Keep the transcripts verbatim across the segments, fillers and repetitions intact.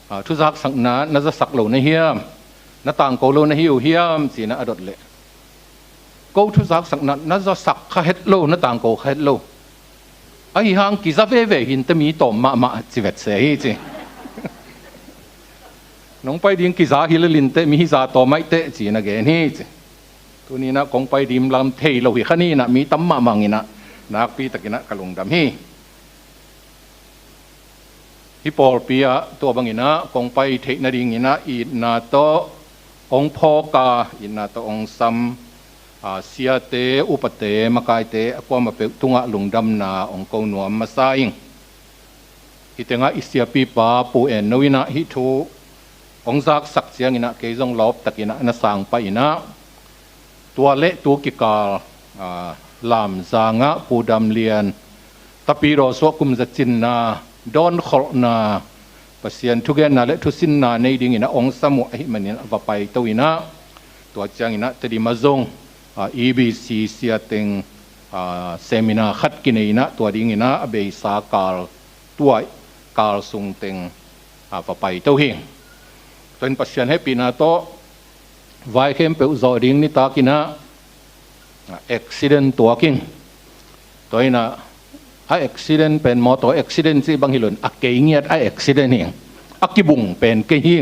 ah, thuzaksakna na zasak lo na hiam, na tangko lo na hi uh hiam, ci-in ah a dot leh, ko thuzaksakna na zasak kha het lo, na tangko kha het lo. Ahi hang kiza veve hi inteh, mi tawm mahmah ci vet se hi ci. Nong pai ding kiza hi lel inteh, mi hi za tawm maiteh ci-in a gen hi ci. Tuni-in ah kong pai dim lam thei lo hi kha ni-in ah, mi tam mahmah in ah, nakpi takin ah ka lungdam hi. Hih pawlpi ah tua bangin ah kong pai theih nadingin ah itna tawh hong phawk a, itna tawh hong sam, ah, siate, upate, makaite a kuamah peuh tungah lungdamna hong ko nuam masa ing. Hih tengah i siapipa Pu En No in ah hih thu hong zaksak ciangin ah kei zong lawp takin ah na sang pah in ah, tua le tu kikal, ah, Lamzang ah Pu Dam Lian tapidaw suah kum za cinna dawnkholhna, Pasian thugenna le thusinna nei dingin ah hong sam uh ahih manin ah va paito in ah, tua ciangin ah Tedim ah zong, ah, E B C sia teng, ah, seminar khat kinei in ah, tua dingin ah a beisa kal, tua kal sung teng, ah, va paito hi. Tua in Pasian hehpihna tawh vai khempeuh zawh ding nitak in ah, ah, accident tuak ing. Tua in ah, a accident pen mawtaw accident cih bang hi lo in, a kei ngiat a accident hi. A kibung pen kei hi.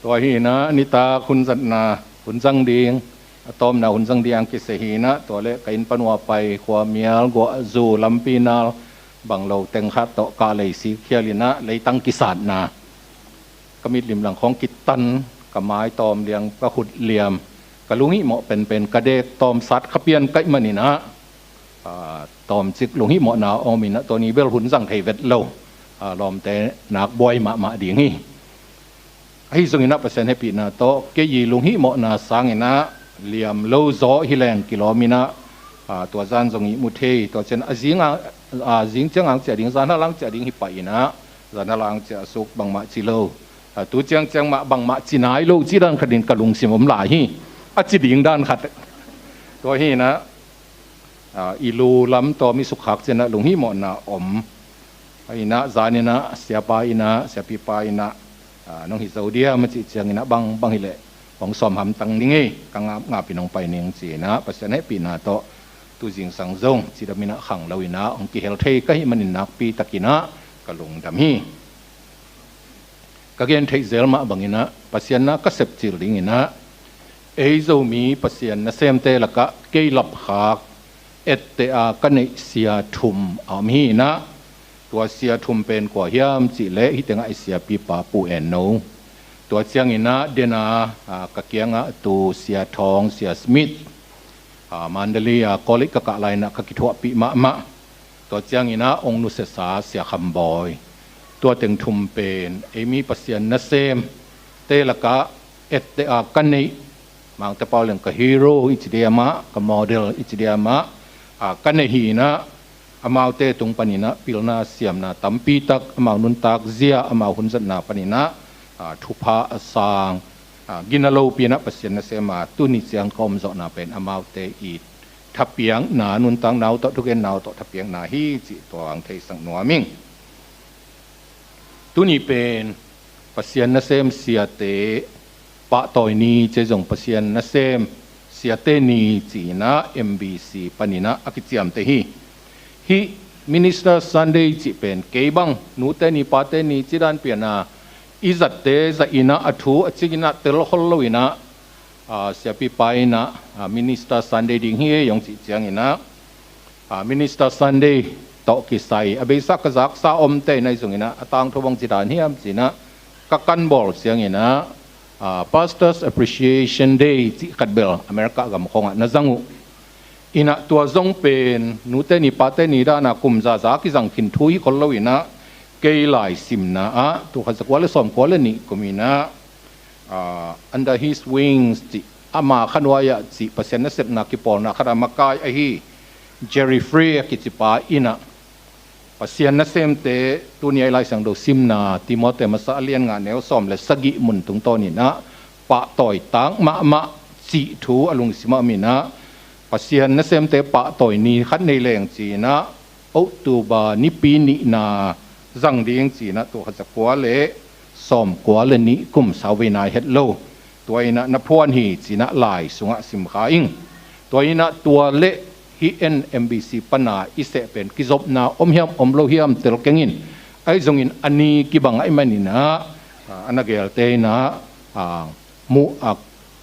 Tua hi in ah nitak hun zatna hun zang ding, a tawpna hun zang ding a kisia hi in ah, tua le ka inn pan uh a pai khuamial, guahzu, lampi nal, bang lo teng khat tawh kah lei sik khial in ah, leitang kisatna, ka mitlim lang khawng kitan, ka mai tawm liang, ka khut liam, ka lunghihmawh penpen ka dek, tawmsat kha pian ka hih manin ah, ah, tawmcik lunghihmawhna om in ah, tua ni bel hun zang thei vet lo, ah, lawmte nak buai mahmah ding hi. Ahi zongin ah Pasian hehpihna tawh kei i lunghihmawhna sangin ah liam lo zaw hi leng kilawm in ah, ah, tua zan zong ihmu thei. Tua ciang a zing a, a zing ciang ang ciah ding, zan hal ang ciah ding hi pah in ah, zan hal ang ciah suk bangmah ci lo. Ah, tu ciangciang mah bangmah ci nai lo cih dan khat in ka lungsim om lai hi. A ci ding dan khat. Tua hi in ah, ah, i lu lam tawh mi sukkhak ciang ah lunghihmawhna om. Ahi in ah zan in ah siapa in ah, siapipa in ah, ah, nong hi zo diam a cih ciangin ah, bang, bang hi leh hong sawm hamtang ning ei, ka ngap ngap in hong pai ning ci in ah, Pasian hehpihna tawh tu zingsang zong cidam in ah khang lo in ah hong kihel thei ka hih manin nakpi takin ah ka lungdam hi. Ka gen theih zel mah bangin ah, Pasian na ka sepcil dingin ah, ei Zomi Pasian nasemte lakah kei lapkhak etteh a ka neih sia thum a om hi in ah, tua sia thum pen kua hiam cih leh hih tengah i siapipa Pu En No. Tua ciangin ah den a, ah, ka kiangah tu Sia Thawng, Sia Smith, ah, Mandalay a college ka kah lai in ah ka kithuahpih mahmah. Tua ciangin ah hong nusiasa Sia Kham Bawi. Tua teng thum pen ei mi Pasian nasemte lakah etteh a ka neih, Mangte pau leng ka hero i ci diam ah, ka model i ci diam ah, ah, ka neih hi in ah, amaute tung panin ah pilna siamna tampi tak, amau nuntak zia, amau hun zatna panin ah, ah, thupha a sang, ah, gina lopi in ah Pasian nasem a tuni ciang ka om zawhna pen amaute i thapiakna, nuntakna uh tawh, thugenna uh tawh thapiakna hi cih tua hong theisak nuam ing. Tuni pen Pasian nasem siate pahtawi ni, cih zong Pasian nasem siate ni ci in ah M B C panin ah a kiciamteh hi. Hih Minister Sunday cih pen kei bang nute ni pate ni cih dan pian a i zatte zah in ah, a thu a cing in ah tel khol lo in ah, ah, siapipa in ah, ah, Minister Sunday ding hi ei hong cih ciangin ah, ah, Minister Sunday tawh kisai a beisa ka zaksa omte in ah, ahi zongin ah a tangthu bang ci dan hiam ci in ah ka kan bawl ciangin ah, ah, Pastors Appreciation Day cih khat bel America gam khawngah na zang uh. In ah tua zong pen nute ni pate ni dan a kum zaza kizang khin thu hi khol lo in ah, kei laisimna ah tul khat za kua le sawmkua le nih kum in ah, ah, Under His Wings cih, ama khanuai ah cih Pasian nasepna kipawlna khat a makai ahi Jerry Frey a kici pa in ah, Pasian nasemte tuni a i Lai Siangtho simna Timoti masa a lian nga neu sawm le sagih mun tungtawn in ah pahtawi tak mahmah cih thu a lungsim ah om in ah, Pasian nasemte pahtawi ni khat nei leng ci in ah, October nipi nihna zang ding ci-in ah tul khat za kua le sawm kua le nih kum sauvei nai het lo. Tua in ah na phuan hi ci-in ah lai sungah sim kha ing. Tua in ah tua le hih N M B C pana i seh pen kizopna om hiam om lo hiam tel keng in. Ahi zongin a ni kibang ahih manin ah, ah, a na gelte in ah, ah, mu, ah,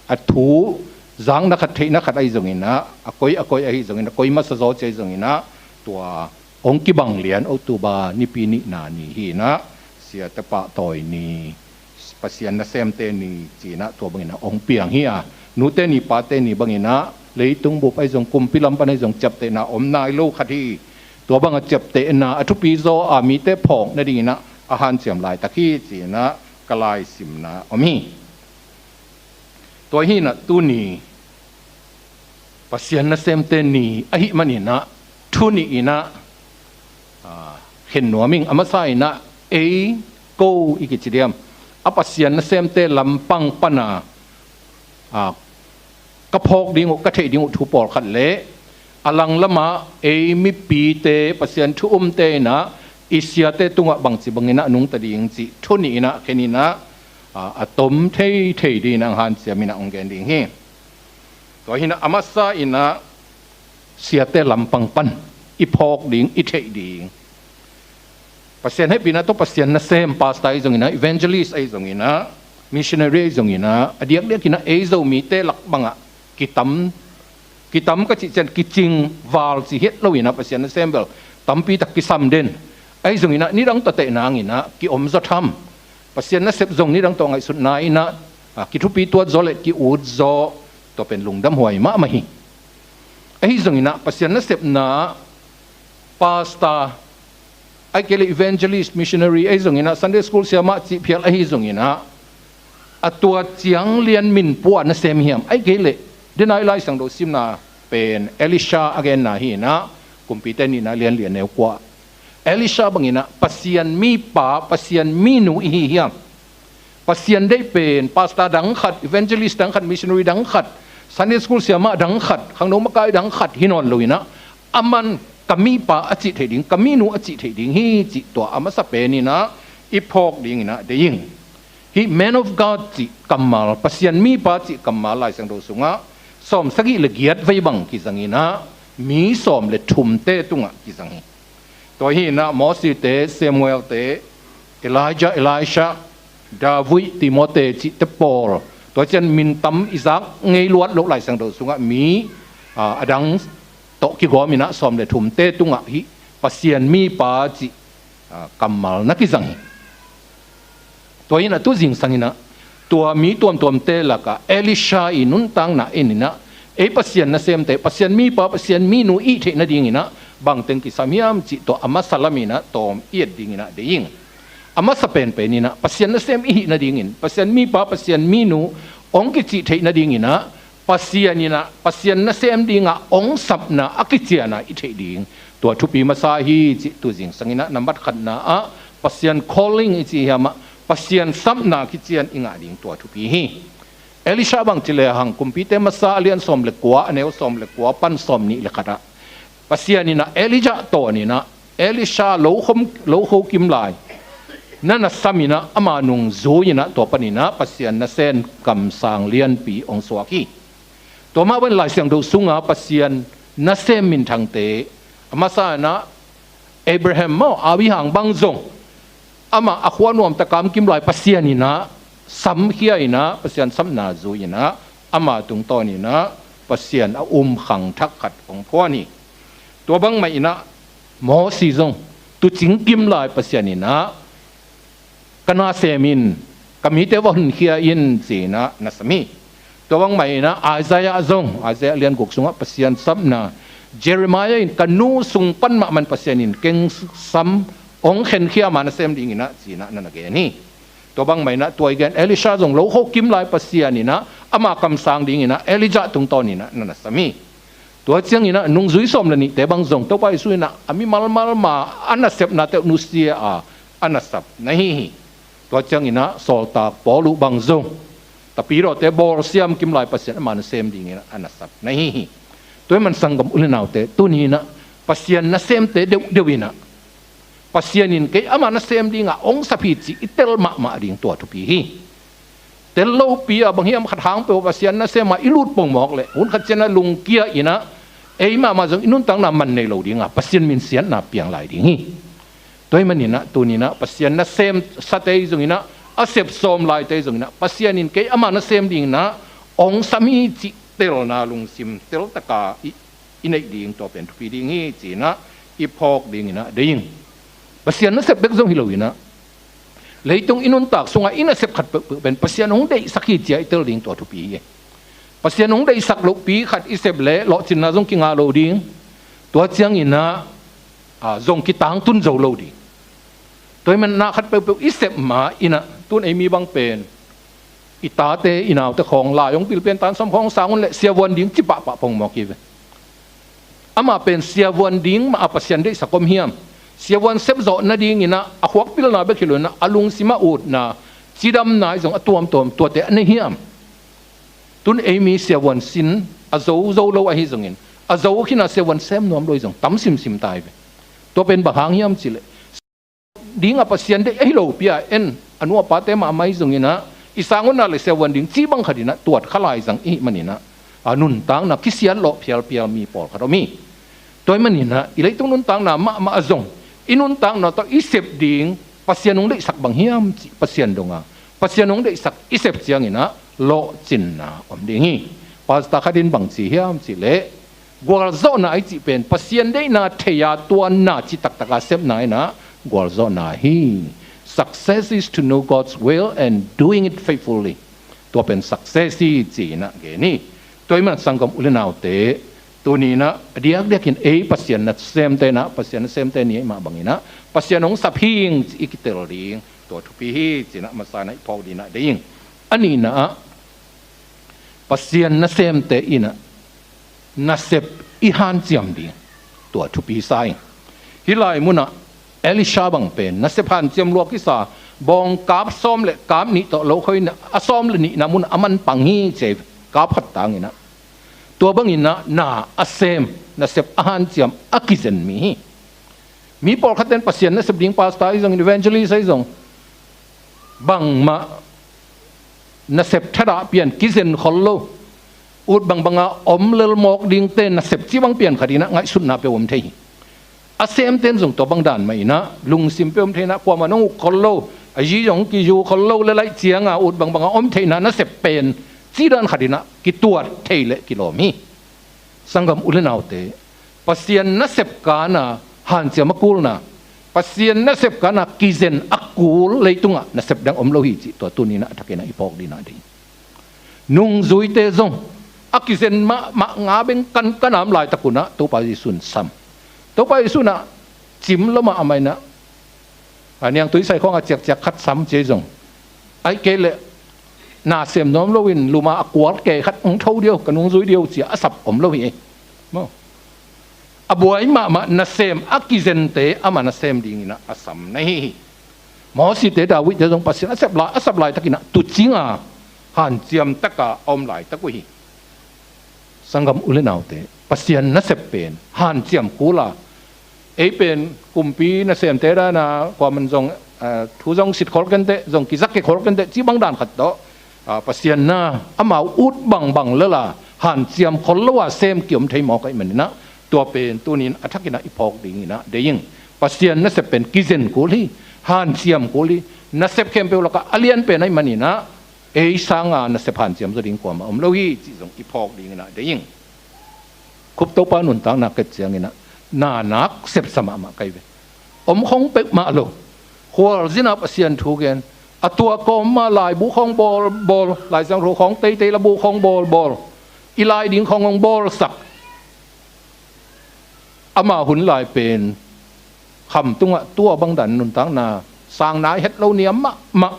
a thu zakna khat theihna khat ahi zongin ah, a koi a koi ahi zongin, a koi masa zaw ci ahi zongin ah, tua hong kibang lian October nipi nihna ni hi in ah, siate pahtawi ni, Pasian nasemte ni ci-in ah tua bangin ah hong piang hi a, nute ni pate ni bangin ah leitung bup ahi zong, kumpi lam pan ahi zong ciaptehna om nai lo khat hi. Tua bang a ciaptehna a thupi zaw a mite phawk nadingin ah a hanciam laitak hi ci-in ah ka laisimna om hi. Tua hi in ah tuni Pasian nasemte ni ahih manin ah thu nih in ah, ah, khen nuam ing. A masa in ah ei, ko i kici diam, a Pasian nasemte lampang pana, ah, ka phawk ding uh, ka theih ding uh thu pawlkhat le a langlamah ei mipite, Pasian thu umte in ah i siate tungah bangci bangin ah nungta ding cih thu nih in ah khen in ah, ah, a tom theithei dingin ah hanciam in ah hong gen ding hi. Tua hi in ah a masa in ah siate lampang pan i phawk ding, i theih ding, Pasian hehpihna tawh Pasian nasem, pastor ahi zongin ah, evangelist ahi zongin ah, missionary ahi zongin ah, a diakdiakin ah ei Zomite lak bangah kitam, kitam ka cih ciang kicing val ci hi lo in ah, Pasian nasem bel tampi tak kisam den. Ahi zongin ah nidang tawh teh nangin ah kiom zaw tham. Pasian nasep zong nidang tawh ngaihsutna in ah, ah, kithupi tuat zaw le ki-ut zaw, tua pen lungdam huai mahmah hi. Ahi zongin ah Pasian nasepna, pastor, ahih kei le evangelist, missionary ahi zongin ah, Sunday school siamah cih phial ahi zongin ah, a tua ciang lian min pua nasem hiam? Ahih kei le, den a i Lai Siangtho simna pen Elisha a genna hi in ah, Kumpite nihna lian li, a neu kua. Elisha bangin ah Pasian mipa, Pasian minu i hi hiam? Pasian deih pen pastor dang khat, evangelist dang khat, missionary dang khat, Sunday school siamah dang khat, khangno makai dang khat hi nawn lo in ah, aman ka mipa a cih theih ding, ka minu a cih theih ding hi cih tua a masa pen in ah i phawk dingin ah deih ing. Hih man of God cih kammal, Pasian mipa cih kammal Lai Siangtho sungah sawm sagih le giat vei bang kizang in ah, mi sawm le thumte tungah kizang hi. Tua hi in ah Mosite, Samuelte, Elijah, Elisha, David, Timote cihte pawl, tua ciang min tam i zak ngei luat loh Lai Siangtho sungah mi, ah, a dang tawh kigawm in ah sawm le thumte tungah hih Pasian mipa cih, ah, kammal na kizang hi. Tua hi in ah tu zingsang in ah tua mi tuamtuamte lakah Elisha i nuntakna en in ah, ei Pasian nasemte, Pasian mipa, Pasian minu i hih theih nadingin ah bangteng kisam hiam cih tua a masa lam in ah tawm i et dingin ah deih ing. A masa penpen in ah Pasian nasem i hih nadingin, Pasian mipa, Pasian minu hong kicih theih nadingin ah, Pasian in ah, Pasian nasem dingah hong sapna a kician a i theih ding, tua thupi masa hi cih tu zingsang in ah nambat khatna ah Pasian calling i cih hiam ah, Pasian sapna kician i ngah ding tua thupi hi. Elisha bang ci le hang, Kumpite masa a lian sawm le kua, a neu sawm le kua pan sawm nih le khat ah, Pasian in ah Elijah tawn in ah, Elisha lo khom, lo kho kim lai na na sam in ah, ama nung zui in ah, tua pan in ah Pasian nasem kamsang lianpi hong suak hi. Tua mah bang Lai Siangtho sungah Pasian nasem minthangte, a masa in ah Abraham maw, Abraham bang zong, amah a khua nuam tak a om kim lai Pasian in ah samkhia in ah, Pasian sapna zui in ah, ama tungtawn in ah Pasian a um khang thak khat hong phuan hi. Tua bang mah in ah Mosi zong, tuucing kim lai Pasian in ah, ka nasem in, ka mite va honkhia in ci in ah na sam hi. Tua bang mah in ah Isaiah zong, Isaiah lian guk sungah Pasian sapna, Jeremiah in, ka nu sung pan mahmah in Pasian in keng sam hong khenkhia, ama nasem dingin ah ci in ah na na gen hi. Tua bang mah in ah tua i gen Elisha zong lo kho kim lai Pasian in ah ama kamsang dingin ah Elijah tungtawn in ah na na sam hi. Tua ciangin ah nungzui sawm le nihte bang zong Topa Jesu in ah a mimal malmal a nasepnate uh nusia a, a na sap na hi hi. Tua ciangin ah sawltak Paul uh bang zong tapidawte bawlsiam kim lai Pasian ama nasem dingin ah a na sap na hi hi. Tua ahih man sanggam u le naute, tuni in ah Pasian nasemte deuhdeuh in ah Pasian in kei ama nasem dingah hong sap hi cih i tel mahmah ding tua thupi hi. Tel lopi a bang hiam khat hang peuh Pasian nasem ah i lut pongmawk leh hun khat ciangin a lungkia in ah ei mahmah zong i nuntakna man nei lo dingah Pasian minsiatna piang lai ding hi. Tua ahih manin ah tuni in ah Pasian nasem sate i zong in ah a sep sawm laite i zong in ah Pasian in kei ama nasem ding in ah hong sam hi cih telna lungsim teltak a i i neih ding tua pen thupi ding hi ci-in ah i phawk ding in ah deih ing. Pasian nasep bek zong hi lo in ah leitung i nuntak sungah i nasep khat peuhpeuh pen Pasian hong deihsak hi ci-a i tel ding tua thupi hi. Pasian hong deihsak lohpi khat i sep leh lawhcinna zong kinga lo ding. Tua ciangin ah, ah, zong kitangtun zo lo ding. Tua ahih manin ah khat peuhpeuh i sep ma in ah tun ei mi bang pen i tate i naute khawng lai hong pilpian tan sawm khawng sang un leh siavuan ding ci pahpah pongmawk hi ve. Amah pen siavuan ding mah a Pasian deihsak om hiam? Siavuan sepzawh nading in ah a khuak pilna bek hi lo in ah a lungsim a utna, cidamna i zong a tuamtuam tuate a nei hiam? Tun ei mi siavuan sin a zo zo lo ahi zongin a zo khin a siavuan sem nuam lo i zong tam simsim ta hi ve. Tua pen bang hang hiam cih leh ding a Pasian deih ahi lopi a en a nu a pate mahmah i zong in ah i sang un ah le siavuan ding ci bang khat in ah tuat kha lai zang i hih manin ah a nuntakna kisiat lawh phialpial mi pawlkhat om hi. Tua ahih manin ah i leitung nuntakna mahmah a zong i nuntakna tawh i sep ding Pasian hong deihsak bang hiam cih Pasian dong a Pasian hong deihsak i sep ciangin ah lawhcinna om ding hi. Pastor khat in bang ci hiam cih leh gualzawhna i cih pen Pasian deihna thei a tua na ci taktak a sepna in ah gualzawhna hi. Success is to know God's will and doing it faithfully. Tua pen success hi ci-in ah gen hi. Tua ahih manin sanggam u le naute, tuni in ah a diakdiakin ei Pasian nasemte in ah Pasian nasemte ni ahih mah bangin ah Pasian hong sap hi ing ci i kitel ding tua thupi hi ci-in ah masa in ah i phawk ding in ah deih ing. A nihna ah Pasian nasemte in ah nasep i hanciam ding tua thupi sa ing. Hih lai munah Elisha bang pen nasep hanciam lua kisa, bawng kap sawm le kap nih tawh lo khoi in ah a sawm le nihna munah a man pang hi ci hi. Kap khat tang in ah tua bangin ah na a sem, nasep a hanciam a kizen mi hi. Mi pawlkhat ten Pasian nasep ding pastor ahi zongin evangelist ahi zong bangmah nasep thadah pian kizen khol lo, ut bangbanga om lel mawk dingte nasep ci bang pian khat in ah ngaihsutna peuh om thei hi. A semten zong tua bang dan mah in ah lungsim peuh om thei in ah kuamah nong uk khol lo, a zi zong kizu khol lo le laih cianga ut bangbanga om theihna nasep pen ci dan khat in ah kituat thei le kilawm hi. Sanggam u le naute, Pasian nasep kana hanciam a kulna, Pasian nasep kana kizen a kul leitungah nasep dang om lo hi cih tua tuni in ah a thakin ah i phawk ding in ah deih. Nungzuite zong a kizen mahmah nga beng kankan a om laitak un ah Topa Jesu in sam. Topa Jesu in ah cim lo mah amah in ah a niangtui sai khawngah ciakciak khat sam ci hi zong, ahih kei leh na sem nuam loin luma a kual ke khat hong tho dih o, ka nungzui dih o ci-a a sap om lo hi. Maw? A buai mahmah nasem a kizente amah nasem dingin ah a sam na hi hi. Mosite Davidte zong Pasian a sep lai, a sap laitakin ah tucinga hanciam taka a om laitak uh hi. Sanggam u le naute, Pasian nasep pen hanciam kul a, ei pen kumpi nasemte dana kuaman zong, eh, thu zong sit khol kenteh, zong kizak kei khol kenteh ci bang dan khat tawh, ah, Pasian na amau ut bangbang lel a hanciam khol lo a sem kiom thei mawk ahih manin ah tua pen tunin a thakin ah i phawk dingin ah deih ing. Pasian nasep pen kizen kul hi, hanciam kul hi, nasep khempeuh lakah a lian pen ahih manin ah ei sanga nasep hanciam zaw ding kuamah om lo hi cih zong i phawk dingin ah deih ing. Khup Topa nuntakna ket ciangin ah na nak sepsa mahmah ka hi ve. Om khong peuhmah lo. Khualzin ah Pasian thu gen, a tua kawm mah laibu khawng bawlbawl, Lai Siangtho khawng teitei, labu khawng bawlbawl, i lai ding khawng hong bawlsak. Ama hun lai pen khamtungah tua bang dan nuntakna sang nai het lo niam mahmah.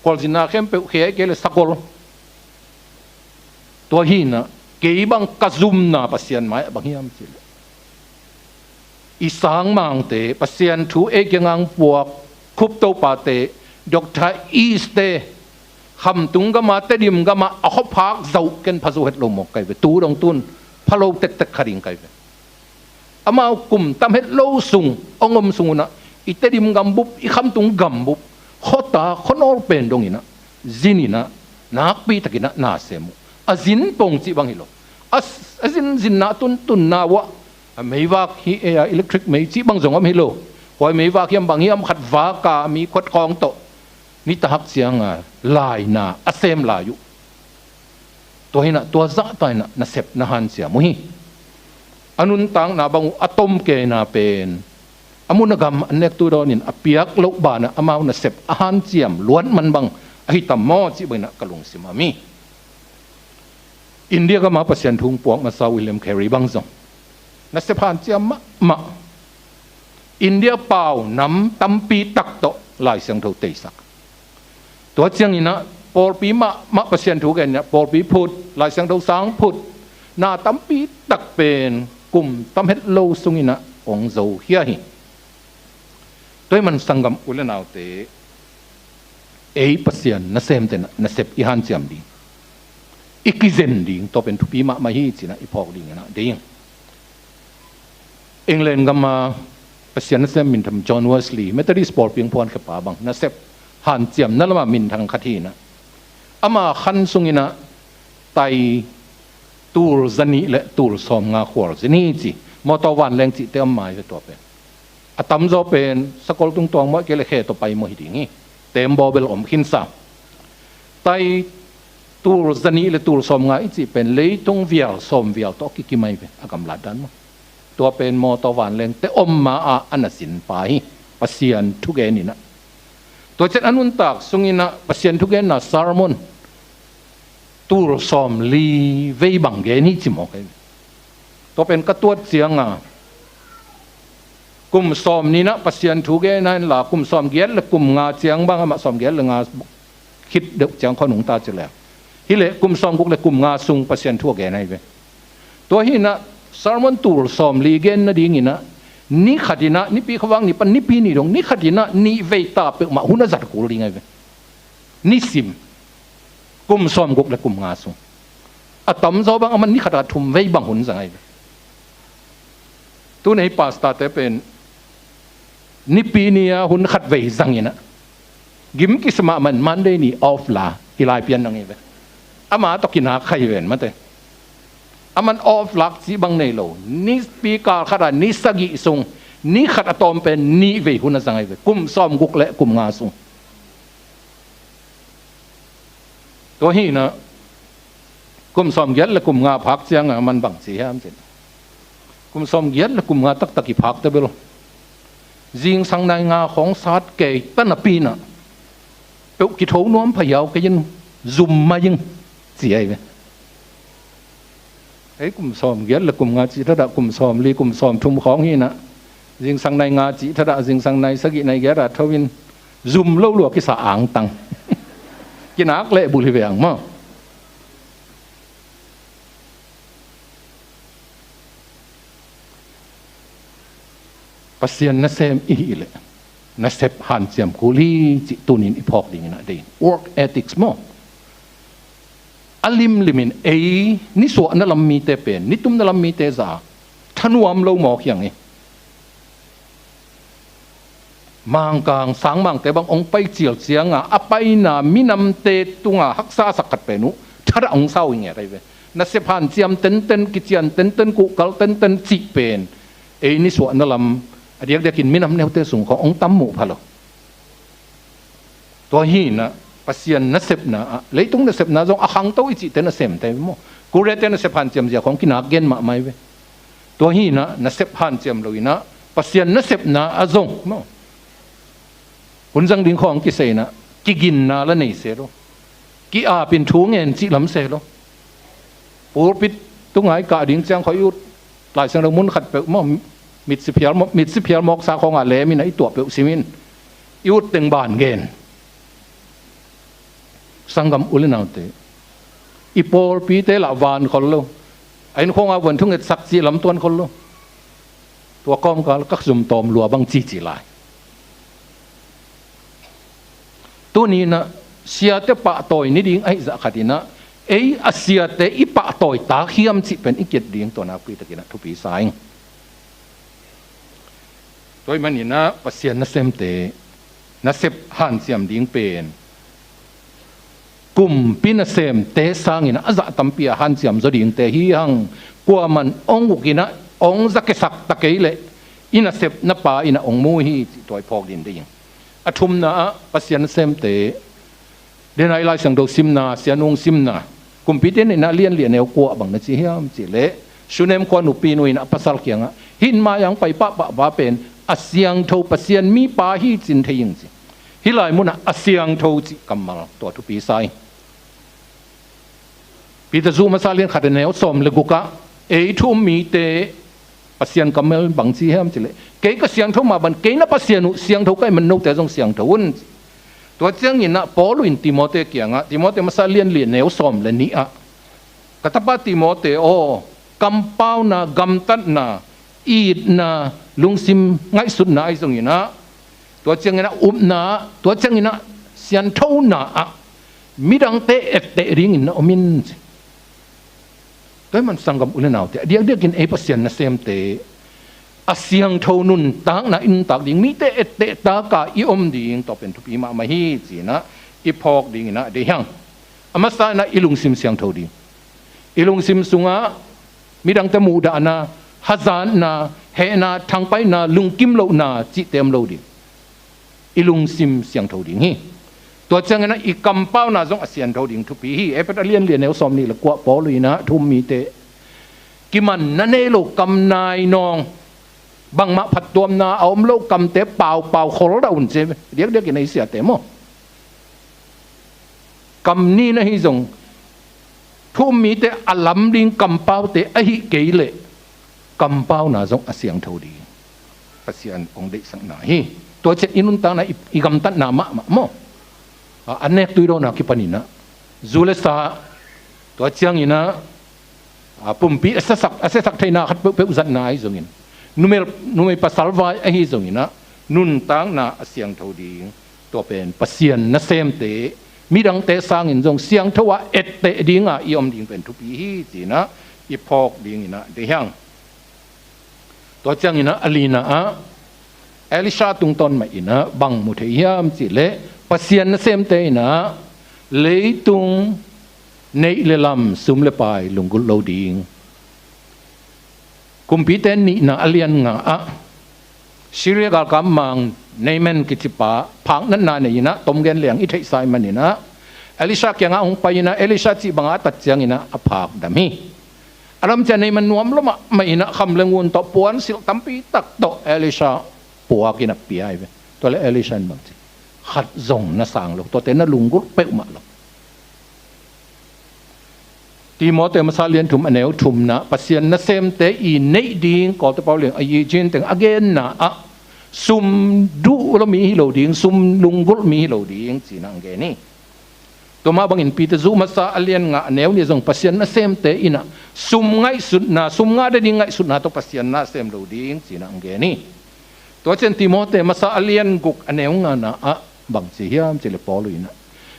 Khualzinna khempeuh khia, ahih kei leh sakol. Tua hi in ah kei bang ka zumna Pasian mai-ah bang hiam cih leh i sangmangte, Pasian thu ei kiangah puak Khup Topate, Doctor East-te, khamtung gamah, Tedim gamah a khuaphak zauh ken pha zo het lo mawk ka hi ve. Tu dong tun pha lo tektek kha ding ka hi ve. Amau kum tam het lo sung hong om sung un ah i Tedim gambup, i Khamtung gambup, khuata khuanawl pen dong inah, zin inah, nakpi tak inah na sem uh. A zin pong cih bang hi lo. A, a zin, zinna tuntunna uah, a meivak hi, eh, electric mei cih bang zong om hi lo. Koi meivak hiam bang hiam khat vak a mi khuat khawng tawh, nitak ciang a laina a sem lai uh. Tua hinah, tua zahta inah nasep na hanciam uh hi. A nuntakna bang uh a tomkeina pen, a mun a gam a nektu dawnin a piak loh banah amau nasep a hanciam luat man bang ahi tam maw cih bang inah ka lungsim a mi. India gama Pasian thu hong puak masa William Carey bang zong nasep hanciam mahmah. India pau nam tampi tak tawh Lai Siangtho teisak. Tua ciang inah pawlpi mahmah Pasian thu gen inah pawlpi phut, Lai Siangtho sang phut, na tampi tak pen kum tam het lo sung inah hong zo khia hi. Tua ahih man sanggam u le naute, ei Pasian nasemte inah nasep i hanciam ding, i kizen ding, tua pen thupi mahmah hi ci inah i phawk ding inah deih ing. England gama Pasian nasem minthang John Wesley, Methodist pawlpi hong phuankhia pa bang, nasep hanciamna lama minthang khat hi inah, ama khan sung inah tai tul zanih le tul sawmnga khual zin hi ci, mawtaw vanleng cihte om mai ve tua pen. A tamzaw pen sakol tungtuang mawh kei le khe tawh pai mawh hi ding hi. Tembaw bel om khinsa. Tai tul zanih le tul sawmnga i cih pen leitung vial sawm vial tawh a kikim ahi ve, a gamlat dan maw. Tua pen mawtaw vanlengte om ma-ah a na zin pa hi, Pasian thugen inah. Tua ciang a nuntak sung inah Pasian thugenna sermon tul sawmli vei bang gen hi ci mawk ahi ve. Tua pen ka tuat ciang a, kum sawmnih inah Pasian thu gen a inla, kum sawmgiat le kum nga ciang bang amah sawmgiat le nga khit deuh ciang khua nungta ci leng, hileh kum sawmguk le kum nga sung Pasian thu a gen ahi ve. Tua hi inah sermon tul sawmli gen nading inah, ni khat inah, Nipi khuavak ni pan Nipi ni dong, ni khat inah nih vei ta peuhmah hun a zat kul ding ahi ve. Nisim kum sawmguk le kum nga sung. A tamzaw bang aman ni khat a thum vei bang hun zang ahi ve. Tun ei pastorte pen Nipi ni a hun khat vei zang inah, gim kisam a man Monday ni off la hi lai pian nang hi ve. Ama tawh kinak kha hi ven mate. Aman off lak cih bang nei lo. Nipi kal khat a ni sagih sung, ni khat a tawm pen nih vei hun a zang ahi ve, kum sawmguk le kum nga sung. Tua hi inah, kum sawmgiat le kum nga phak ciang a man bang ci hiam cin, kum sawmgiat le kum nga taktak i phak ta bel, zingsang nai nga khawng sat kei ta napi inah, peuh kitho nuam pha hiau kei in, zum mai ing ci ahi ve. Ei kum sawmgiat le kum nga cih thadah kum sawmli, kum sawmthum khawng hi inah, zingsang nai nga cih thadah zingsang nai sagih nai giat a tho in, zum lo lua kisa angtang. Kinak leh bul hi ve ang maw. Pasian nasem i hih leh nasep hanciam kul hi cih tunin i phawk ding inah deih ing. Work ethics maw. A limlimin ei nisuahna lam mite pen, nitumna lam mite zah thanuam lo mawk hi ang hi. Mangkang sangmangte bang hong pai cial ciang a, a paina minamte tungah haksa a sak khat pen uh thadah hong sa uh hi ngiat ahi ve. Nasep hanciam tenten, kician tenten, kuhkal tenten cih pen ei nisuahna lam a diakdiakin minam neute sung khawng hong tam muh pha lo. Tua hi inah Pasian nasepna ah, leitung nasepna zong a khangto i cihte nasemte maw, Korea-te nasep hanciam zia khawng kinak gen mahmah hi ve. Tua hi inah nasep hanciam lo inah Pasian nasepna ah zong maw, hun zang ding khawng kisei inah kiginna la nei se lo. Ki-ap in thu ngen cih lam se lo. Pulpit tunga i kah ding ciang khawng i ut Lai Siangtho mun khat peuh maw, mitsi phial maw, mitsi phial mawksa khawng a lem inah i tuah peuh sim in, i ut teng ban gen. Sanggam u le naute, i pawlpite lah van khol lo. A inn khawng a vuan thungetsak cih lam tuan khol lo. Tua kawmkal ka zum tawm lua bang cici lai. Tuni inah siate pahtawi ni ding ahi zah khat inah, ei a siate i pahtawi tak hiam cih pen i kiat ding tua nakpi tak inah thupi sa ing. Tua ahih manin ah Pasian nasemte nasep hanciam ding pen kumpi nasemte sangin ah a zah tampi a hanciam zaw dingte hi hang. Kuaman hong uk in ah hong zakesak ta kei leh i nasepna pa in ah hong mu hi cih tua i phawk ding hi. A thumna ah Pasian nasemte Denai Lai Siangtho simna, Sianung simna, Kumpite Nihna lian li a neu kua bang na ci hiam cih leh, Shunem khua nupi nu in a pasal kiangah, hih mai-ah hong pai pahpah pa pen a siangtho Pasian mipa hi cin thei ing ci. Hih lai munah a siangtho cih kammal tua thupi sa hi. Peter zu masa lian khat a neu sawm le gukah, ei thu um mite Pasian kammal bang ci hiam cih leh, kei ka siangtho mah bangin kei na Pasian uh siangtho ka hih man note zong siangtho un ci. Tua ciangin ah Paul in Timote kiangah, Timote masa lian li a neu sawm le nih ah, ka tapa Timote aw, kampauna, gamtatna, itna, lungsim ngaihsutna ahi zongin ah, tua ciangin ah upna ah, tua ciangin ah sianthona ah midangte etteh dingin na om in ci. Tua ahih man sanggam u le naute, a diakdiakin ei Pasian nasemte a siangtho nuntakna i nuntak ding, mite etteh taka i om ding, tua pen thupi mahmah hi ci-in ah i phawk dingin ah deih hang. A masa in ah i lungsim siangtho ding. I lungsim sungah midangte muhdahna, hazatna, hehna, thangpaihna, lungkim lohna cihte om lo ding. I lungsim siangtho ding hi. Tua ciangin ah i kampauna zong a siangtho ding thupi hi. Efesa lian li a neu sawm nih le kua Paul in ah thu um mite, kimanna nei lo kam nainawng, bangmah phattuamna a om lo kamte paupau khol dah un ci. Diakdiakin ei siate maw, kam nih na hi zong, thu um mite a lam ding kampaute ahih kei leh kampauna zong a siangtho ding. Pasian hong deihsakna hi. Tua ciang i nuntakna, i, i gamtatna mahmah maw, a, a nek tui dawnna kipanin ah, zu le sa, tua ciangin ah, a, pumpi a siasak, a siasak theihna khat peuhpeuh zatna ahi zongin, numei, numei pasal vai ahi zongin ah, nuntakna a siangtho ding, tua pen Pasian nasemte midangte sangin zong siangtho a etteh dinga i om ding pen thupi hi ci-in ah i phawk dingin ah deih hang. Tua ciangin ah a lina ah Elisha tungtawn mah in ah bang mu thei hiam cih leh, Pasian nasemte in ah leitung neih le lam, sum le pai lunggulh lo ding. Kumpite Nihna a lian nga ah Syria galkap mang Naaman kicipa phaknatna nei in ah, tom gen leng i theihsa ahih manin ah, Elisha kiangah hong pai in ah, Elisha cih bangah a tat ciangin ah a phak dam hi. A dam ciang Naaman nuam lua mahmah in ah, kham le ngun tawh, puansilh tampi tak tawh Elisha puak in ah pia hi ve. Tua leh Elisha in bang ci, khat zong na sang lo, tuate na lunggulh peuhmah lo. Timote masa lian thum a neu thumna, Pasian nasemte i neih ding, Kawlte Paul in a yi jin teng a genna ah, sum duh lo mi hi lo ding, sum lunggulh mi hi lo ding ci-in ah hong gen hi. Tua mah bangin Peter zu masa a lian nga a neu nih zong Pasian nasemte in ah sum ngaihsutna, sum ngah nading ngaihsutna tawh Pasian na sem lo ding ci-in ah hong gen hi. Tua ciang Timote masa a lian guk a neu ngana ah bang ci hiam cih leh Paul in ah,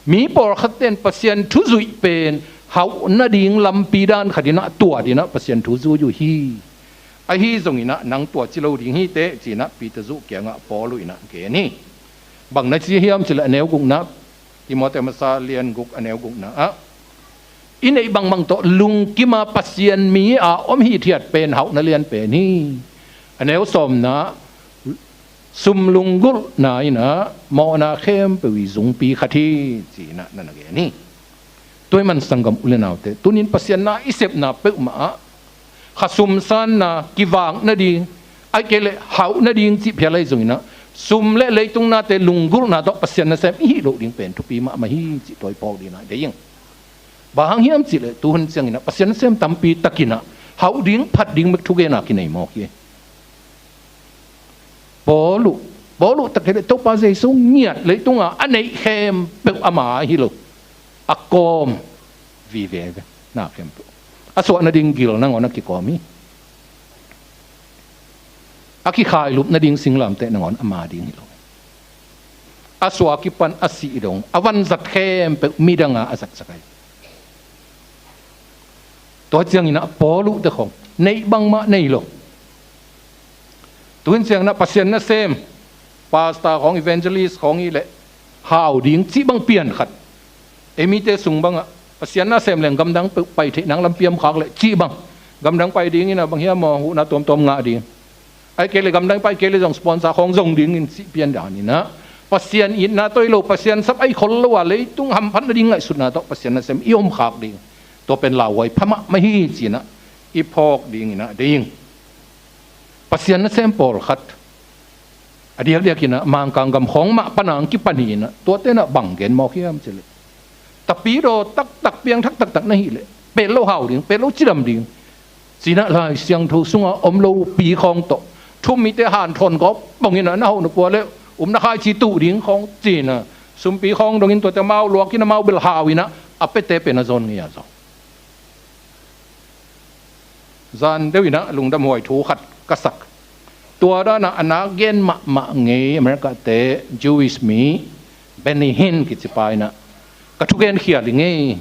mi pawlkhatte in Pasian thu zuih pen hauh nading lampi dan khat in ah, tua din ah Pasian thu zui uh hi. Ahi zongin ah nang tua ci lo ding hi teh ci-in ah Peter zu kiangah Paul in ah gen hi. Bang na ci hiam cih leh a neu gukna, Timote masa lian guk a neu gukna ah, i neih bangbang tawh lungkima Pasian mi a om hithiat pen hauhna lian pen hi. A neu sawmna, sum lunggulhna in ah mawhna khempeuh i zungpi khat hi ci-in ah na na gen hi. Tua ahih man sanggam u le naute, tuni-in Pasian na i sepna peuhmah ah, kha sum sanna, kivak nading, ahih kei leh hauh nading cih phial ahi zongin ah, sum le leitung nate lunggulhna tawh Pasian nasem i hih loh ding pen thupi mahmah hi cih tua i phawk dingin ah deih ing. Bang hang hiam cih leh tu hun ciangin ah Pasian nasem tampi takin ah hauh ding, phat ding bek thugen a kinei mawk hi. Paul uh, Paul uh tak hi leh Topa Jesu ngiat, leitung a a neih khempeuh ama hi lo. A kawm vive ve, na khempeuh. A suah nading gil nangawn a kikawm hi. A kikhailup nading singlamteh nangawn ama ding hi lo. A suah a kipan a sih dong, a vanzat khempeuh midang a a zatsak hi. Tua ciangin ah Paul uh te khong neih bangmah nei lo. Tuin ciang na Pasian nasem, pastor khawng, evangelist khawng hi leh hau ding cih bang pian khat. Ei mite sung bangah Pasian nasem leng gamdang pai theih nang lampiam khak leh cih bang. Gamdang pai dingin ah bang hiam maw, huhna tuamtuam ngah ding. Ai kei le gamdang pai kei le zong sponsor khawng zong dingin cih pian dan inah Pasian itna tawh hi lo, Pasian sap ai khol lo a leitung hamphat nading ngaihsutna tawh Pasian nasem i om khak ding. Tua pen lauhuai pha mahmah hi cinah i phawk dinginah ding. Pasian nasem pawlkhat a diakdiakinah Mangkang gam khawng mah panang kipan hinah tuate inah bang gen mawk hiam cileh, tapidaw taktak, piangthak taktak na hih leh pel lo hau ding, pel lo cidam ding. Cinah Lai Siangtho sungah om lo pi khawng tawh thu-um mite hanthawn gawp banginah na hauh na pua le um na khaici tuh ding khawng cinah sumpi khawng dongin tuate mau luakin amau bel hau inah a piate pen a zawn ngei a zaw. Zan deuh inah lungdamhuai thu khat ka sak. Tua danah a nak gen mahmah ngei America-te Jewish mi Benny Hinn kici pa inah ka thugen khial hi ngei.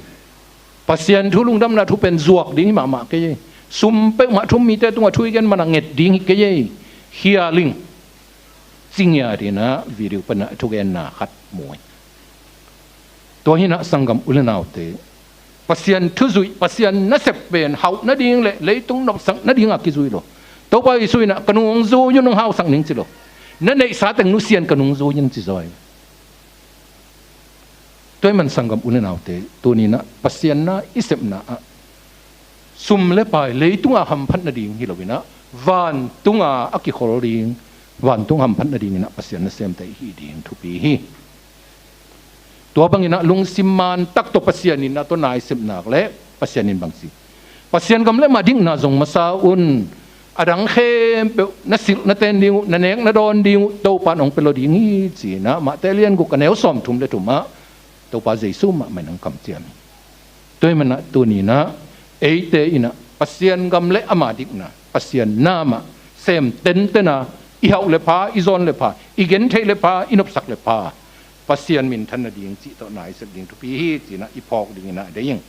Pasian thu lungdamna thu pen zuak ding hi mahmah kei ei. Sum peuhmah thu-um mite tungah thu i gen manah nget ding hi kei ei. Khial ing. Ci ngiat inah video panah thugenna khat mu hi. Tua hinah sanggam u le naute, Pasian thuzuih, Pasian nasep pen hauh nading le leitung nopsak nadingah kizui lo. Topa Jesu inah ka nung hong zui un, hong hausak ning ci lo. Na neihsa teng nusia in ka nung zui in ci zaw hi. Tua ahih man sanggam u le naute, tuni inah Pasian na i sepna ah sum le pai leitunga hamphat nading hi lo inah vantunga a kikhol ding, vantung hamphat nading inah Pasian nasemte i hih ding thupi hi. Tua banginah lungsim man tak tawh Pasian in a tawh na i sepna leh Pasian in bang ci? Pasian gam le ama dikna zong masa un, a dang khempeuh na silh na ten ding uh, na nek na dawn ding uh Topa in hong pia lo ding hi cinah Matthai lian guk a neu sawmthum le thum ah Topa Jesu mahmah in hong kamciam hi. Tua ahih manah tuni inah eite inah Pasian gam le ama dikna, Pasian na mah sem tenten a, i hauh le pha, i zawn le pha, i gentheih le pha, i nopsak le pha, Pasian minthan nading cih tawh na i sep ding thupi hi cinah i phawk ding inah deih ing.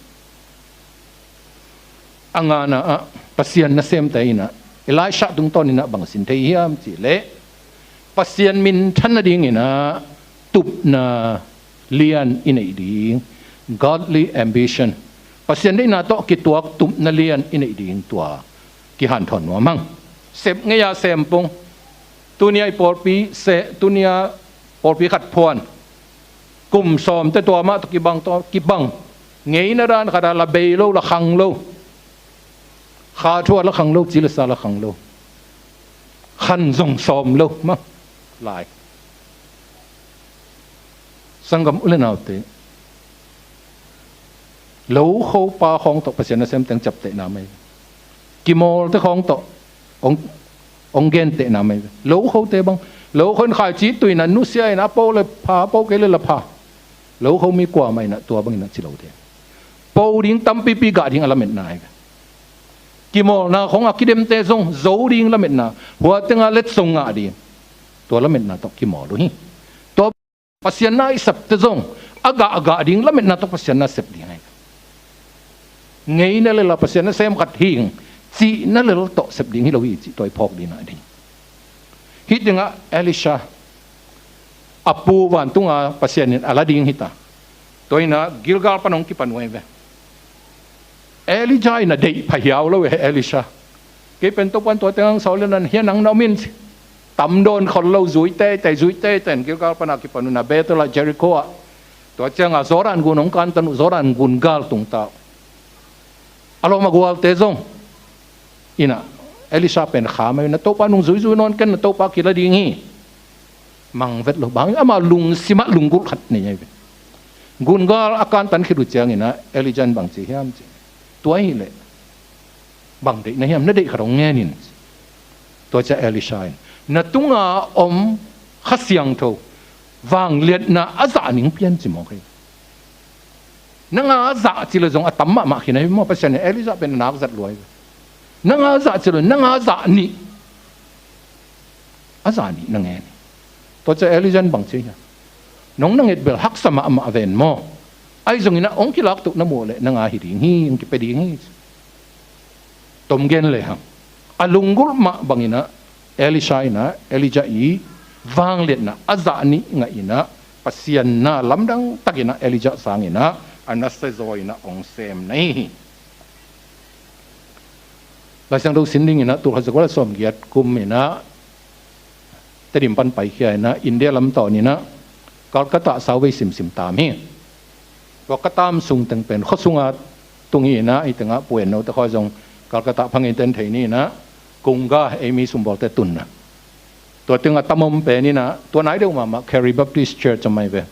A ngana ah Pasian nasemte inah Elisha tungtawn inah bang sin thei hiam cih leh, Pasian minthan nading inah tupna lian i neih ding, godly ambition, Pasian deihna tawh kituak tupna lian i neih ding tua kihanthawn nuam hang. Sep ngei-a sem pong. Tuni-a i pawlpi se, tuni-a pawlpi khat phuan, kum sawmte tua mah tawh kibang, tua kibang. Ngeina dan khat a la bei lo, la khang lo. Kha thu a la khang lo, ci le sa la khang lo. Khan zong sawm lo mah lai. Sanggam u le naute, lokhopa khawng tawh Pasian nasem teng ciaptehna mai. Kimawlte khawng tawh hong, hong gentehna mai. Lokhote bang, lokho in khaici tuh inah nusia inah a po le pha, a po kei le la pha. Lokho mi kuamah inah tua bang inah ci lote. Po ding tampipi gah ding a lametna hi. Kimawlna khawng a kidemte zong zo ding lametna, hua tenga let zong ngah ding, tua lametna tawh kimawl uh hi. Tua Pasian na i septe zong a gah a gah ding lametna tawh Pasian na sep ding ahi. Ngeina lel a Pasian nasem khat hi ing cihna lel tawh sep ding hi lo hi cih tua i phawk ding a ding. Hih tengah Elisha, a pu vantunga Pasian in a la ding hi ta. Tua inah Gilgal pan hong kipan uh ahi ve. Elijah in a deih pha hiau lo e, Elisha. Kei pen Topa in tua teng hong sawl le nan hiah nang na om in ci. Tam dawn khol lo, zui teitei, zui teitei in Gilgal pan a kipan uh inah Bethel ah, Jericho ah. Tua ciangah Jordan gun hong kantan uh, Jordan gun gal tung ta uh. A lawm a gualte zong inah Elisha pen kha mai uh inah Topa nung zuizui nawn ken, na Topa kila ding hi. Mang vet lo, bang ama lungsimah lunggulh khat nei ahi ve. Gungal a kantan khit uh ciangin ah Elijah in bang ci hiam cih, tua ahih leh bang deih na hiam, na deih khat hong ngen in. Tua ciah Elisha in, na tunga om Kha Siangtho vangliatna a zah ning pia in ci mawk hi. Nang a zah cih leh zong a tam mahmah khin ahi maw, Pasian in Elijah pen a nak zat lua hi. Nang a zah cih leh nang a zah nih, a zah nih na ngen hi. Tua ciah Elijah in bang ci hiam? Nong na nget bel haksa mahmah ven maw? Ahi zongin ah hong kilak tuh na muh leh nang a hi ding hi, hong kipia ding hi. Tom gen lehang, a lunggulh mah bangin ah Elisha in ah Elijah i vangliatna a zah nih ngah in ah Pasian na lamdang takin ah Elijah sangin ah a nasia zaw in ah hong sem na hi hi. Laisiangtho sin dingin ah tulkhat zakua le sawmgiat kum in ah Tedim pan paikhia in ah India lam tawh in ah Calcutta sauvei simsim tam hi. Tua ka tam sung teng pen khua sunga tung hi in ah, hih tengah Pu En No te khawng zong Calcutta pha ngeiten thei ni in ah, Ganga ei mi sumbawlte tunna. Tua tengah tam om pen in ah, tua nai deuh mahmah Carey Baptist Church a mai ve,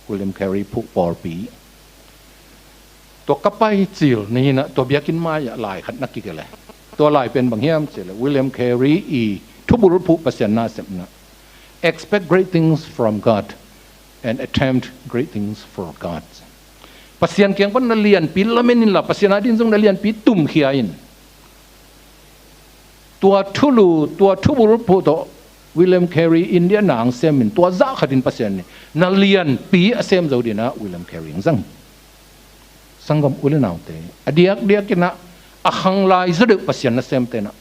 William Carey phuh pawlpi. Tua ka pai cil ni in ah tua biakinn mai-ah lai khat na kigelh e. Tua lai pen bang hiam cih leh William Carey i thubul phuh Pasian nasepna. Expect great things from God and attempt great things for God. Pasian kiang pan na lianpi lamen inla, Pasian adingin zong na lianpi tumkhia in. Tua thulu, tua thubul phuh tawh William Carey India na hong sem in, tua zah khatin Pasian in na lianpi a sem zo dingin ah William Carey hong zang. Sanggam u le naute, a diakdiak in ah a khanglai zaw deuh Pasian nasemte in ah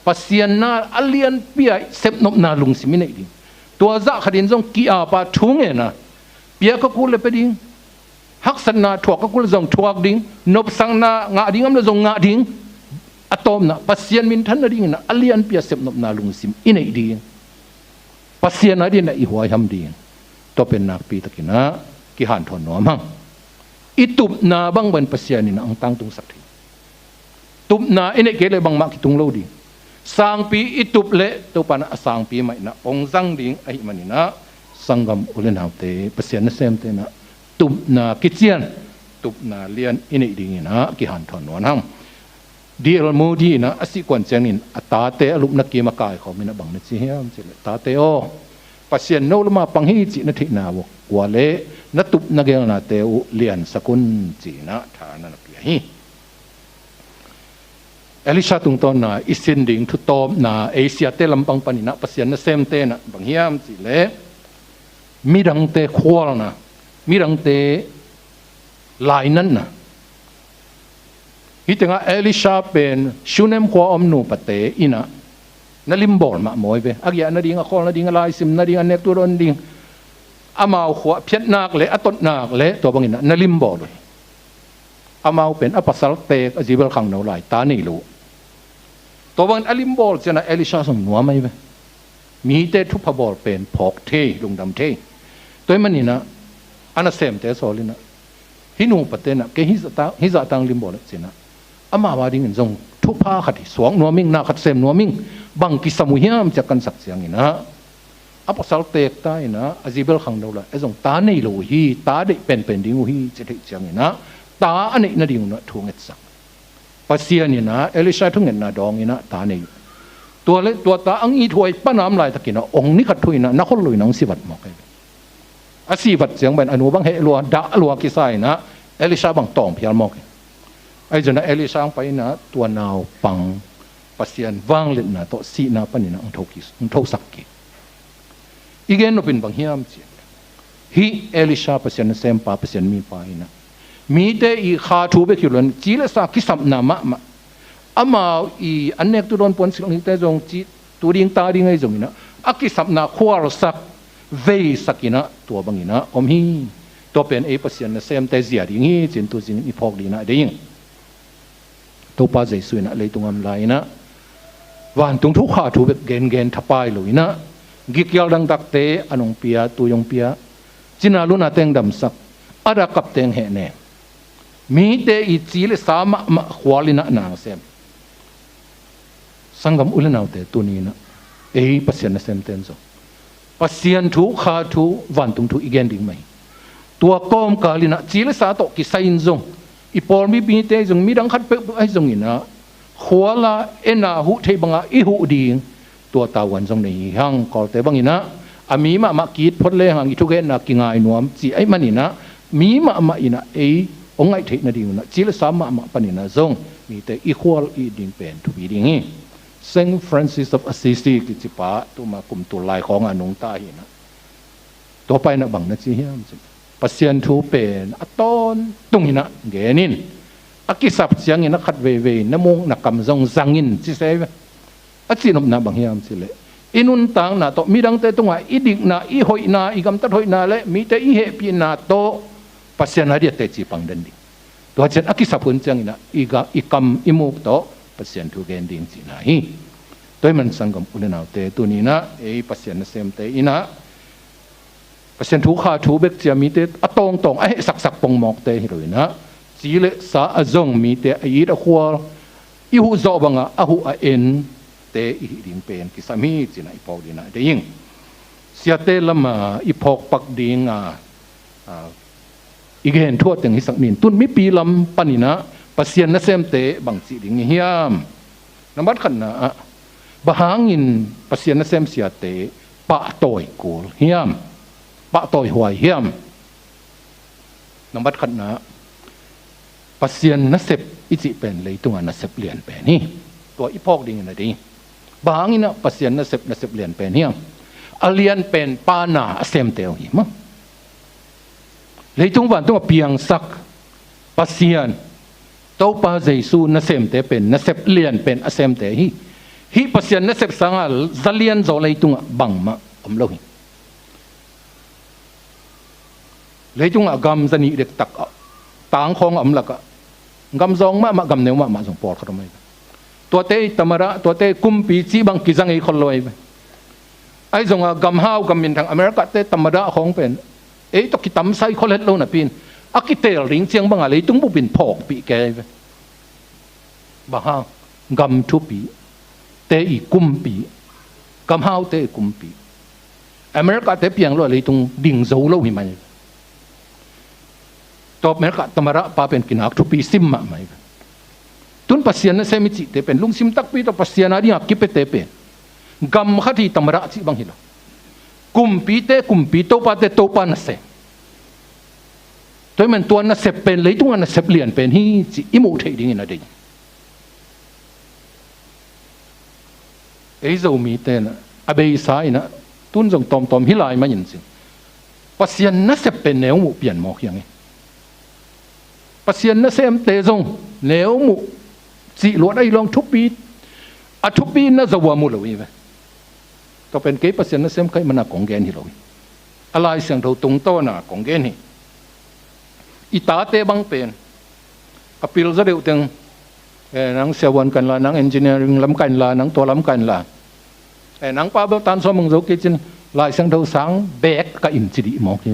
Pasian na a lianpi a sepnopna lungsim i neih ding. Tua zah khatin zong ki-ap a thungen a, pia ka kul le pia ding, haksatna thuak ka kul le zong thuak ding, nopsakna ngah ding om le zong ngah ding. A tawpna Pasian minthan nadingin ah a lianpi a sepnopna lungsim i neih ding. Pasian adingin ah i huaiham ding. Tua pen nakpi takin ah kihanthawn nuam hang. I tupna bang bang Pasian in ah hong tangtungsak thei. Tupna i neih kei leh bangmah kitung lo ding. Sangpi i tup leh Topa in ah a sangpi mah in ah hong zang ding ahih manin ah, sanggam u le naute, Pasian nasemte in ah tupna kician, tupna lian i neih dingin ah kihanthawn nuam hang. D L Moody in ah a sih kuan ciangin a tate a lupna kim a kaikhawm in ah bang na ci hiam cih leh, "Tate aw, Pasian no lamah pang hi cih na theihna uh a leh na tupna gelnate uh liansak un," ci-in ah tha na na pia hi. Elisha tungtawnin ah i sin ding thu tawpna, ei siate lampang panin ah Pasian nasemte in ah bang hiam cih leh midangte khualna, midangte lainatna. Hih tengah Elisha pen Shunem khua om nupate in ah na limbawl mah mawi ve. A giah nading, a khawl nading, a laisim nading, a nektu dawn ding, amau khua phiat nak leh a tot nak leh tua bangin ah na limbawl uh hi. Amau pen a pasal teek, a Jezebel khangno lai, ta nei lo. Tua bangin a limbawl ciangin ah Elisha zong nuam ahi ve. Mite thupha bawl pen phawk thei, lungdam thei. Tua ahih manin ah a nasemte sawl in ah, "Hih nupate in ah kei hih zah tang, hih zah tang limbawl leh," ci-in ah, "amau adingin zong thupha khat hi, suak nuam ing, na khat sem nuam ing, bang kisam uh hiam?" ci-a kansak ciangin ah, a pasal teek ta in ah, a Jezebel khangno lai, a zong ta nei lo uh hi, ta deih penpen ding uh hi, ci theih ciangin ah, ta a neih nading un ah thu ngetsak. Pasian in ah Elisha thungetna dawng in ah ta nei uh. Tua leh tua ta a ngithuai pan a om laitakin ah, ong ni khat thu in ah na khol lo in ah hong sivat mawk hi. A sivat ciang bang a nu bang heh lua, dah lua kisa in ah Elisha bang tawng phial mawk hi. Ahi zongin ah Elisha hong pai in ah tua naupang Pasian vangliatna tawh sihna panin ah hong tho kis, hong thosak kik. I gen nop in bang hiam cih leh, hih Elisha Pasian nasempa, Pasian mipa in ah mite i kha thu bek hi lo in, ci le sa kisapna mahmah, amau i an nektu dawn puansilh nite zong, ci tu ding ta ding ahi zongin ah, a kisapna khualsak, veisak in ah, tua bangin ah om hi. Tua pen ei Pasian nasemte zia ding hi ci-in tu zingin i phawk dingin ah deih ing. Topa Jesu in ah leitung a om lai in ah vantung thu kha thu bek gengen thapai lo in ah, gikial dangdakte an hong pia, tui hong pia, cina luna teng damsak, a dah kap teng hehnem, mite i ci le sa mahmah khual in ah na sem. Sanggam u le naute, tuni in ah ei Pasian nasemte in zong Pasian thu, kha thu, vantung thu i gen ding mah hi. Tua kawmkal in ah ci le sa tawh kisai in zong, i pawl mipite zong, midang khat peuhpeuh ahi zongin ah, khual a, en a, huh theih banga i huh ding, tua tavuan zong nei hi hang. Kawlte bangin ah, a mi mahmah ki-it phot lehang i thugenna kingai nuam, ci ahih manin ah, mi mahmah in ah ei hong ngaih theih nading un ah, ci le sa mahmah panin ah zong mite i khual i it ding pen thupi ding hi. Saint Francis of Assisi kicipa, tuma kum tul lai khawngah nungta hi in ah, tua pa in ah bang na ci hiam cih leh, Pasian thu pen a tawntung in ah gen in, a kisap ciangin a khat veivei na muk na kam zong zang in, ci se ve. A cihnopna bang hiam cih leh, i nuntakna tawh, midangte tungah i dikna, i hoihna, i gamtat hoihna le mite i hehpihna tawh Pasian a diatte ci pang den ding. Tua ciang a kisap hun cianginah i, ga, i kam i muk tawh Pasian thu gen ding cihna hi. Tua hi man sanggam u le naute, tuninah ei Pasian nasemte inah Pasian thu kha thu bek cia mite a tawngtawng a hehsaksak pongmawkte hi loinah ci le sa a zong, mite a it a khual, i huh zawh bangah a huh a ente i hih ding pen kisam hi cinah i phawk dinah deih ing. Siate lama i phawk pak dinga, a, i gen thuah teng hisak nin. Tun mipi lam paninah Pasian nasemte bang cih ding i hiam? Nambat khatna ah, bang hangin Pasian nasem siate pahtawi kul hiam? Pahtawi huai hiam? Nambat khatna, Pasian nasep i cih pen leitunga nasep lian pen hi. Tua i phawk dingin a ding. Bang hanginah Pasian nasep, nasep lian pen hiam? A lian pen pa na a semte uh hi maw. Leitung vantung a piangsak Pasian, Topa Jesu nasemte pen, nasep lian pen a semte hi. Hih Pasian nasep sanga za lian zaw leitungah bangmah om lo hi. Leitungah gam zanih dektak ah, tangkhawng a om lakah gam zawng mahmah, gam neu mahmah zong pawlkhat om ahi ve. Tuate i tamada, tuate i kumpi cih bang kizang ei khol lo ahi ve. Ahi zonga gam hau, gam minthang, America te tamada khawng pen ei tawh kitamsai khol het lo napi-in a kitel ding ciang banga leitung bupin phawkpih kei ahi ve. Bang hang? Gam thupi, te i kumpi, gam haute i kumpi. America te piang lo a leitung ding zo lo hi mai. Tua America tamada pa pen kinak thupi sim mahmah hi. Tun Pasian nasem i cihte pen, lungsim takpi tawh Pasian a dinga kipete pen gam khat hi, tamada cih bang hi lo. Kumpite kumpi, topate topa nasem. Tua hi man tua nasep pen leitunga nasep lian pen hi cih i muh theih dingin a ding. Ei Zomite inah a beisa inah tun zong tawmtawm hi lai mah in cin, Pasian nasep pen neu muh pian mawk hiang hi. Pasian nasemte zong neu muh cih luat ahi lawng thupi, a thupi na zo a mu lo hi ve. Tua pen kei Pasian nasem ka hih mana kong gen hi lo hi. A Lai Siangtho tungtawna kong gen hi. I tate bang pen a pil zaw deuh teng, eh, nang siavuan ka hi inla, nang engineering lam ka hi inla, nang tua lam ka hi inla, eh, nang pa bel tan sawm hong zo kei cin, Lai Siangtho sang bek ka in ci dih mawk hi.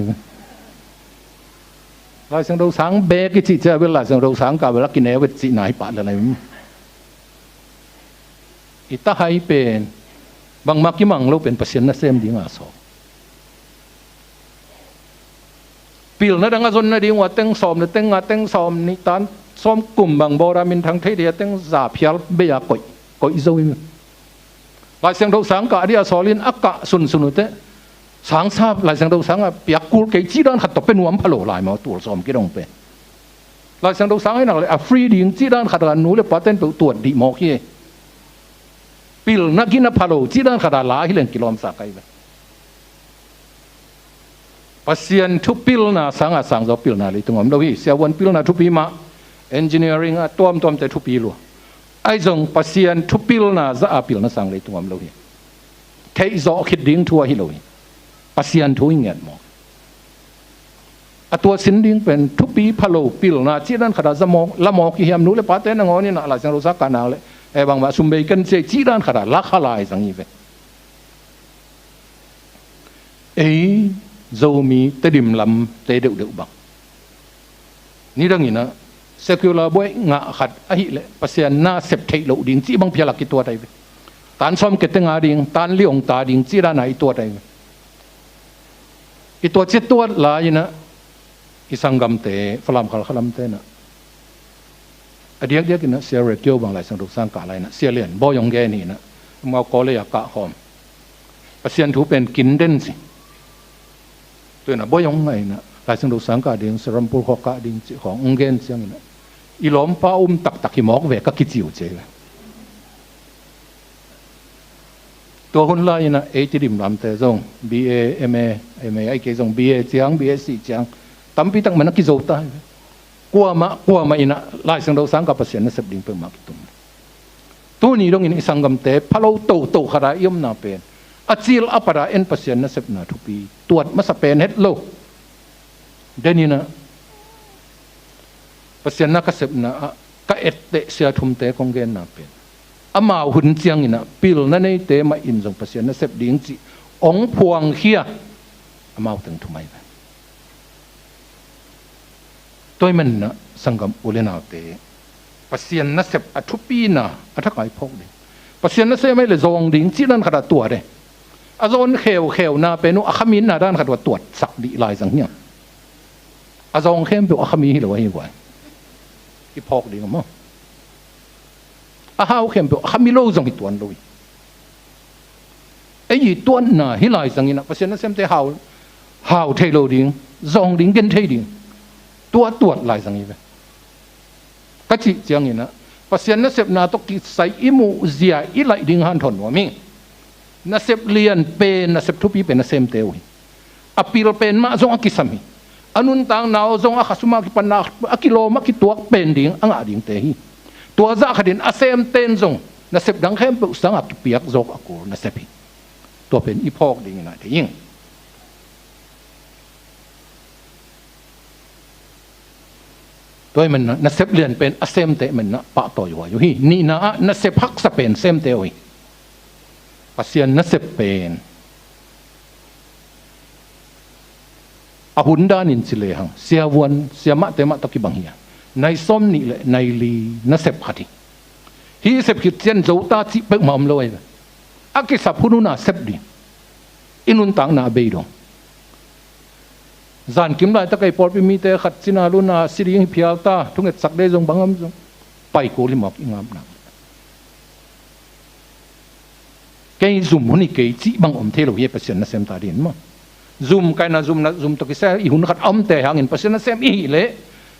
Lai Siangtho sang bek i cih cia bel Lai Siangtho sang ka bel a kineu et cihna hi pah lel ahi. I tahai pen bangmah kimang lo pen Pasian nasem dinga sawm. Pilna dang a zon nading uh a teng sawm le teng nga, teng sawm nih, tan sawm kum bang bawra minthang thei dih a teng za phial bei-a koih, koih zo hi. Lai Siangtho sang kah dih a sawlin a kah sunsun uh teh, sang sa Lai Siangtho sanga piak kul kei cih dan khat tawh pe nuam pha lo lai maw, tul sawm kidong pen. Lai Siangtho sang ahi nak leh a free ding cih dan khat a nu le paten peuh tuat dih mawk hi. Pilna gina pha lo cih dan khat a la hi leng kilawmsa kai ve. Pasian thu pilna sanga sangzaw pilna leitung om lo hi. Siavuan pilna thupi mah, engineering a tuamtuamte thupi lua. Ahi zong Pasian thu pilna zah a pilna sang leitung om lo hi. Theihzawh khit ding thu ahi lo hi. Pasian thu i ngiat mawk. A tua sin ding pen thupi pha lo pilna cih dan khat a za mawk, la mawk i hiam? Nu le pate nangawn inah Lai Siangtho sang kah nak leh, eh, bangmah sum bei ken ci ei cih dan khat a la kha lai zang hi ve. Ei Zomi Tedim lamte deuhdeuh bang, nidang inah secular buaih ngah khat ahih leh Pasian na sep theih loh ding cih bang phial a kituat ahi ve. Tan sawm kete nga ding, tan li ong ta ding cih dan a i tuat ahi ve. I tuat ciat tuat lai inah i sanggamte Falam Khalkha lamte inah a diakdiak inah Sia Rekio bang Lai Siangtho sang kah lai inah Sia Lian Bawi hong gen hi inah, amau college a kah khawm. Pasian thu pen kin den ci. Tua inah Bawi hong ngai inah Lai Siangtho sang kah ding, Serampore khawng kah ding cih khawng hong gen ciang inah i lawmpa um taktak hi mawk ve ka kici uh ci ei ve. Tua hun lai inah ei Tedim lamte zong B A, M A, M A ahi kei zong B A ciang, B S C ciang tampi tak man a kizo ta hi ve. Kuamah, kuamah inah Lai Siangtho sang kah Pasian nasep ding peuhmah kitum. Tuni dongin i sanggamte pha lo toto khat a i omna pen A cil a pat a en Pasian nasepna thupi tuat masa pen het lo. Deninah Pasian na ka sepna ah ka etteh sia thumte kong genna pen amau hun cianginah pilna neite mah in zong Pasian nasep ding cih ong phuangkhia amau teng thumai ve. Tua ahih maninah sanggam u le naute, Pasian nasep a thupina a thakai phawk ding. Pasian nasem ahih leh zawng ding cih dan khatah tuat e. A zawn kheukheuna pen uh a khaminna dan khat uh a tuatsak dih lai zang hiam? A zawng khempeuh a khami hi lo ahi guai. I phawk ding a maw? A hau khempeuh a khami lo zong hi tuan lo hi. Ei i tuatna hi lai zanginah Pasian nasemte hau, hau thei lo ding, zawng ding, gen thei ding. Tua tuat lai zang hi ve. Ka cih cianginah Pasian nasepna tawh kisai i muhzia i laih ding hanthawn nuam hi. Nasep lian pen, nasep thupi pen nasemte uh hi. A pil pen mah zong a kisam hi. A nuntakna uh zong a khasum a kipanna a kilawm a kituak pen ding a ngah dingte hi. Tua zah khatin a semten zong nasep dang khempeuh sangah kipiak zawk a kul nasep hi. Tua pen i phawk dinginah thei ing. Tua ahih maninah nasep lian pen a semte maninah pahtawi huai uh hi. Nihna ah nasep haksa pen semte uh hi. Pasian nasep pen a hun danin ci lehang siavuan siamahte mah tawh kibang hi a, nai sawm nih le nai li nasep khat hi. Hih sep khit ciang zo ta cih peuhmah om lo ahi ve. A kisap hun huna sep ding. I nuntakna a bei dong. Zankim laitak ei pawlpi mite khat cina luna si ding hi phial ta, thungetsak dei zong bang om zong pai kul hi mawk i ngapna. Kei zum hun hi kei cih bang om thei lo hi, Pasian nasem ta ding maw? Zum kaina zum na zum tawh kisai i hun khat a omte hangin Pasian nasem i hih leh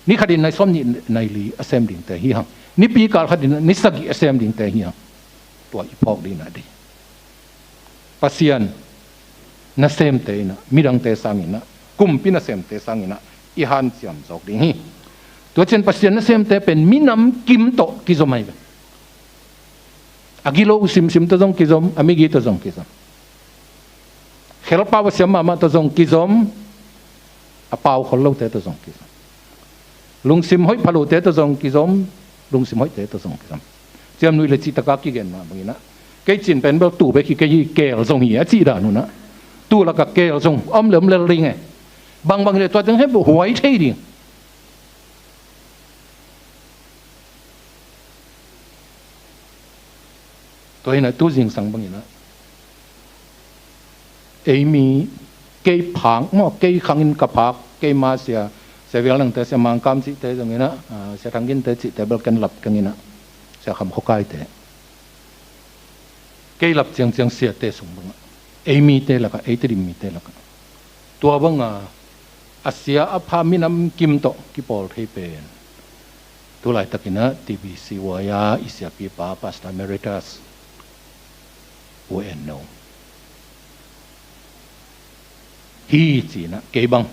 ni khatin nai sawm nih nai li a sem dingte hi hang. Nipi kal khatin ni sagih a sem dingte hi hang. Tua i phawk dingna ding. Pasian nasemte inah, midangte sanginah, kumpi nasemte sanginah i hanciam zawk ding hi. Tua cian Pasian nasemte pen minam kim tawh kizom ahi ve. A gilo simsim tawh zong kizom, a migi tawh zong kizom. Khelpau a siam mahmah tawh zong kizom, a pau khol lote tawh zong kizom. Lungsim hoih phalote tawh zong kizom, lungsim hoihte tawh zong kizom. Ciamnuih le cihtaka kigen mah banginah kei cin pen bel tu bek hi, kei hi keel zong hi a cih dan unah tu lakah keel zong om le om lel ding e. Bangbang hi le tua teng hempeuh huai thei ding. Tua hinah tu zingsang banginah ei mi, kei phak maw, kei khangin ka phak, kei ma sia, sia vial nangte, sia mangkam cihte zonginah, ah, sia thangkinte cihte bel ken lap kenginah sia kham khuakaite, kei lap ciangciang siate sung bangah ei mite lakah, ei Tedim mite lakah tua banga a sia a pha minam kim tawh kipawl thei pen tulaitakinah T B C Y a i siapipa Pastor Emeritus U N No hi cinah kei bang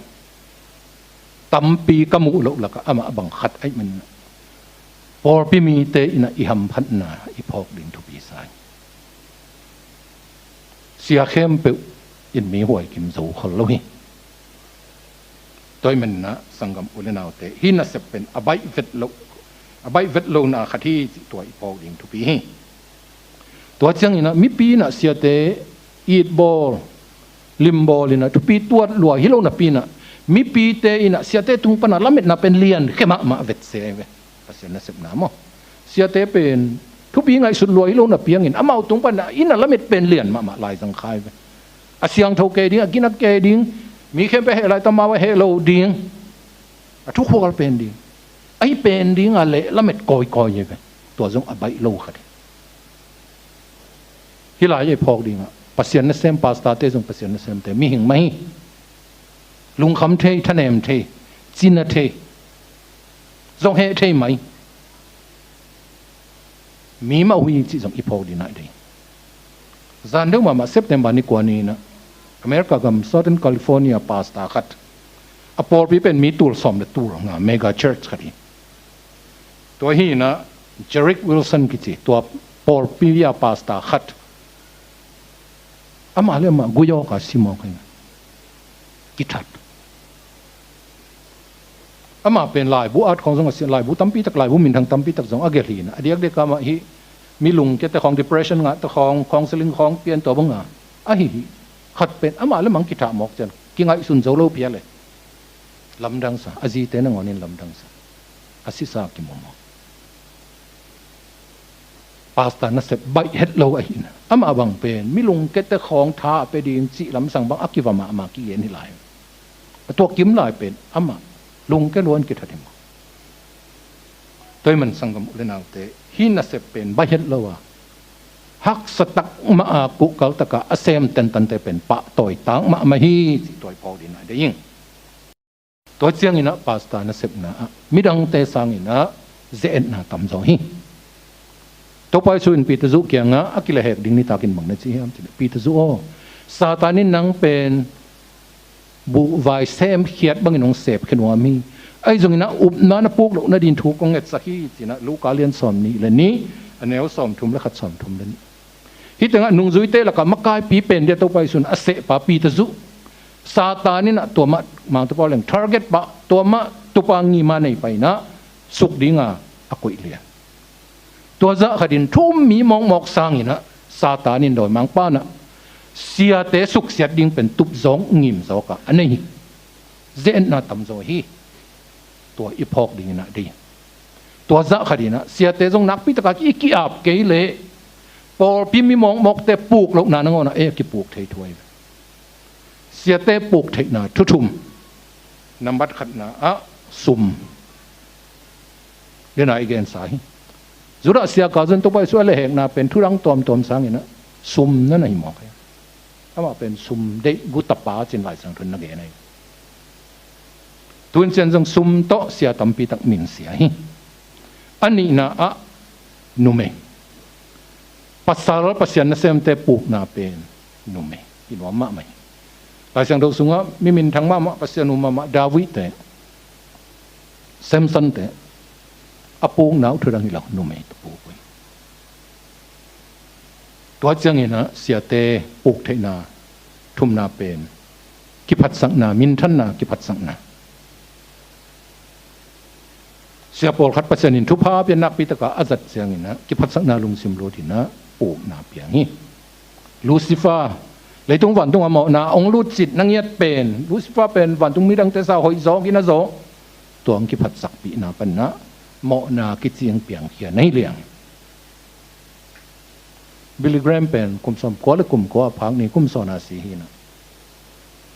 tampi ka muh loh lakah amah bang khat ahih maninah pawlpi mite inah i hamphatna i phawk ding thupi sa hi. Sia khempeuh in mi huai kim zo khol lo hi. Tua ahih maninah sanggam u le naute, hih nasep pen a baih vet loh, a baih vet lohna khat hi cih tua i phawk ding thupi hi. Tua cianginah mipi inah siate itbawl limbawl inah thupi tuat lua hi lo napi inah mipite inah siate tung panah lametna pen lian khe mahmah vet se ahi ve. Pasian nasepna maw? Siate pen thupi ngaihsut lua hi lo napi hangin amau tung panah inah lamet pen lian mahmah lai zang kha ahi ve. A siangtho kei ding, a gina kei ding, mi khempeuh a heh lai tamau a heh lo ding, a thukhual pen ding, a hi pen ding a leh lamet kawikawi ahi ve. Tua zong a baih lo khat hi. Hih lai ei phawk dingah Pasian nasem pastorte zong Pasian nasemte mihing mah hi. Lungkham thei, thanem thei, cina thei, zong heh thei mai. Mi mah uh hi cih zong i phawk dingah dei. Zan deuh mahmah September ni kua ni inah America gam Southern California pastor khat, a pawlpi pen mi tul sawm le tul nga mega church khat hi. Tua hi inah Jerick Wilson kici tua pawlpi a pastor khat Amah le amah guiawk a sim awk hi. Kithat. Amah pen laibu at khawng zong a sim, laibu tampi tak, laibu minthang tampi tak zong a gelh hi na. A diakdiak amah hi, mi lungkiate khawng, depression ngahte khawng, counseling khawng pian tua bang a. Ahi hi. Khat pen amah le amah kithat mawk ciang kingaihsun zo lo phial e. Lamdang sa, a zite nangawnin lamdang sa. A sisa kimawmawk. Pastor nasep baih het lo ahi na. Amah bang pen mi lungkiate khawng tha a pia ding cih lamsang bang a kiva mahmah kigen hi lai. A tua kim lai pen amah lungkia luan kithat hi maw. Tua ahih man sanggam u le naute, hih nasep pen baih het lo a, haksa tak mah a, kuhkal tak a a sem tentante pen pahtawi tak mahmah hi cih tua i phawk ding a deih ing. Tua ciangin ah pastor nasepna ah midangte sangin ah ze-etna tamzaw hi. Topa Jesu in Peter Zu kiangah a kilehhek ding nitakin bang na ci hiam cih leh, Peter Zu aw, Satan in nang pen buhvai semkhiat bangin hong sepkhia nuam hi. Ahi zongin ah upna na puk loh nading thu kong ngetsak hi, ci-in ah Luka lian sawmnih le nih, a neu sawmthum le khat, sawmthum le nih. Hih tengah nungzuite lakah makaipi pen dia Topa Jesu in a sehpa Peter Zu, Satan in ah tua mah, Mangte pau leng target pah, tua mah tupa ngima nei pah in ah suk ding a a koih lian. Tua zah khatin thu um mi mawkmawk sangin ah Satan in dawimangpa in ah siate suksiat ding pen tupzawng ngimzawk a a nei hi. Ze-etna tamzaw hi. Tua i phawk dingin ah deih ing. Tua zah khatin ah siate zong nakpi tak a i ki-ap kei leh pawlpi mi mawkmawkte puk lohna nangawn ah ei a kipuk thei thu ahi ve. Siate puk theihna thu thum. Nambat khatna ah sum. Dena i gensa hi. Judah sia kal zong Topa Jesu a lehhekna pen thu dang tuamtuam sangin ah sum na na hi mawk hi. Amah pen sum deih gu tapa ci-in Lai Siangtho in na gen ahi. Tu-in ciang zong sum tawh sia tampi tak minsia hi. A nihna ah numei. Pasal Pasian nasemte pukna pen numei. I nuam mahmah hi. Lai Siangtho sungah mi minthang mahmah, Pasian um mahmah, David te, Samson te, a pukna uh thu dang hi lo, numei tawh puk uh hi. Tua ciangin ah siate puk theihna thumna pen kiphatsakna, minthanna kiphatsakna. Sia pawlkhat Pasian in thupha a pia nakpi tak a a zat ciangin ah kiphatsakna lungsim lut in ah pukna piang hi. Lucifer, leitung vantung a mawhna hong lutcit na ngiat pen, Lucifer pen vantung midangte sa hoih zawk in a zawh, tua hong kiphatsakpihna panin ah mawhna kiciing piangkhia na hi liang. Billy Graham pen kum sawmkua le kum kua a phak ni kum sawm a si hi in ah,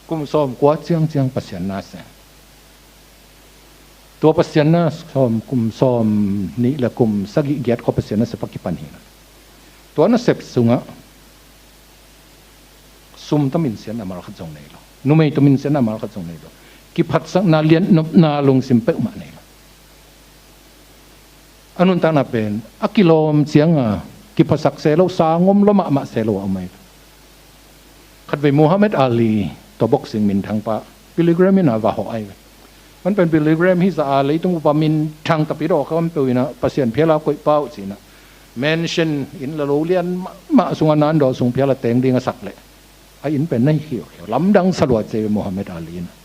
kum sawmkua ciangciang Pasian na sem. Tua Pasian na sawm, kum sawmnih le kum sagih giat khawng Pasian nasep a kipan hi in ah, tua nasep sungah sum tawh minsiatna mal khat zong nei lo. Numei tawh minsiatna mal khat zong nei lo. Kiphatsakna liannopna lungsim peuhmah nei lo. A nuntakna pen a kilawm ciang a kiphatsak se lo, sang om lua mahmah se lo a om ahi. Khatvei Muhammad Ali, tua boxing minthangpa, Billy Graham in a va hawh ahi. Man pen Billy Graham hi zah a leitung upa minthang tapi dawh kha om peuh in ah Pasian phial a koih pa uh ci-in ah mansion, inn le lo lian mahmah sungah nan dawh sung phial a teng ding a sak leh, a inn pen na hi khiaukhiau, lamdang sa lua ci ve Muhammad Ali in ah.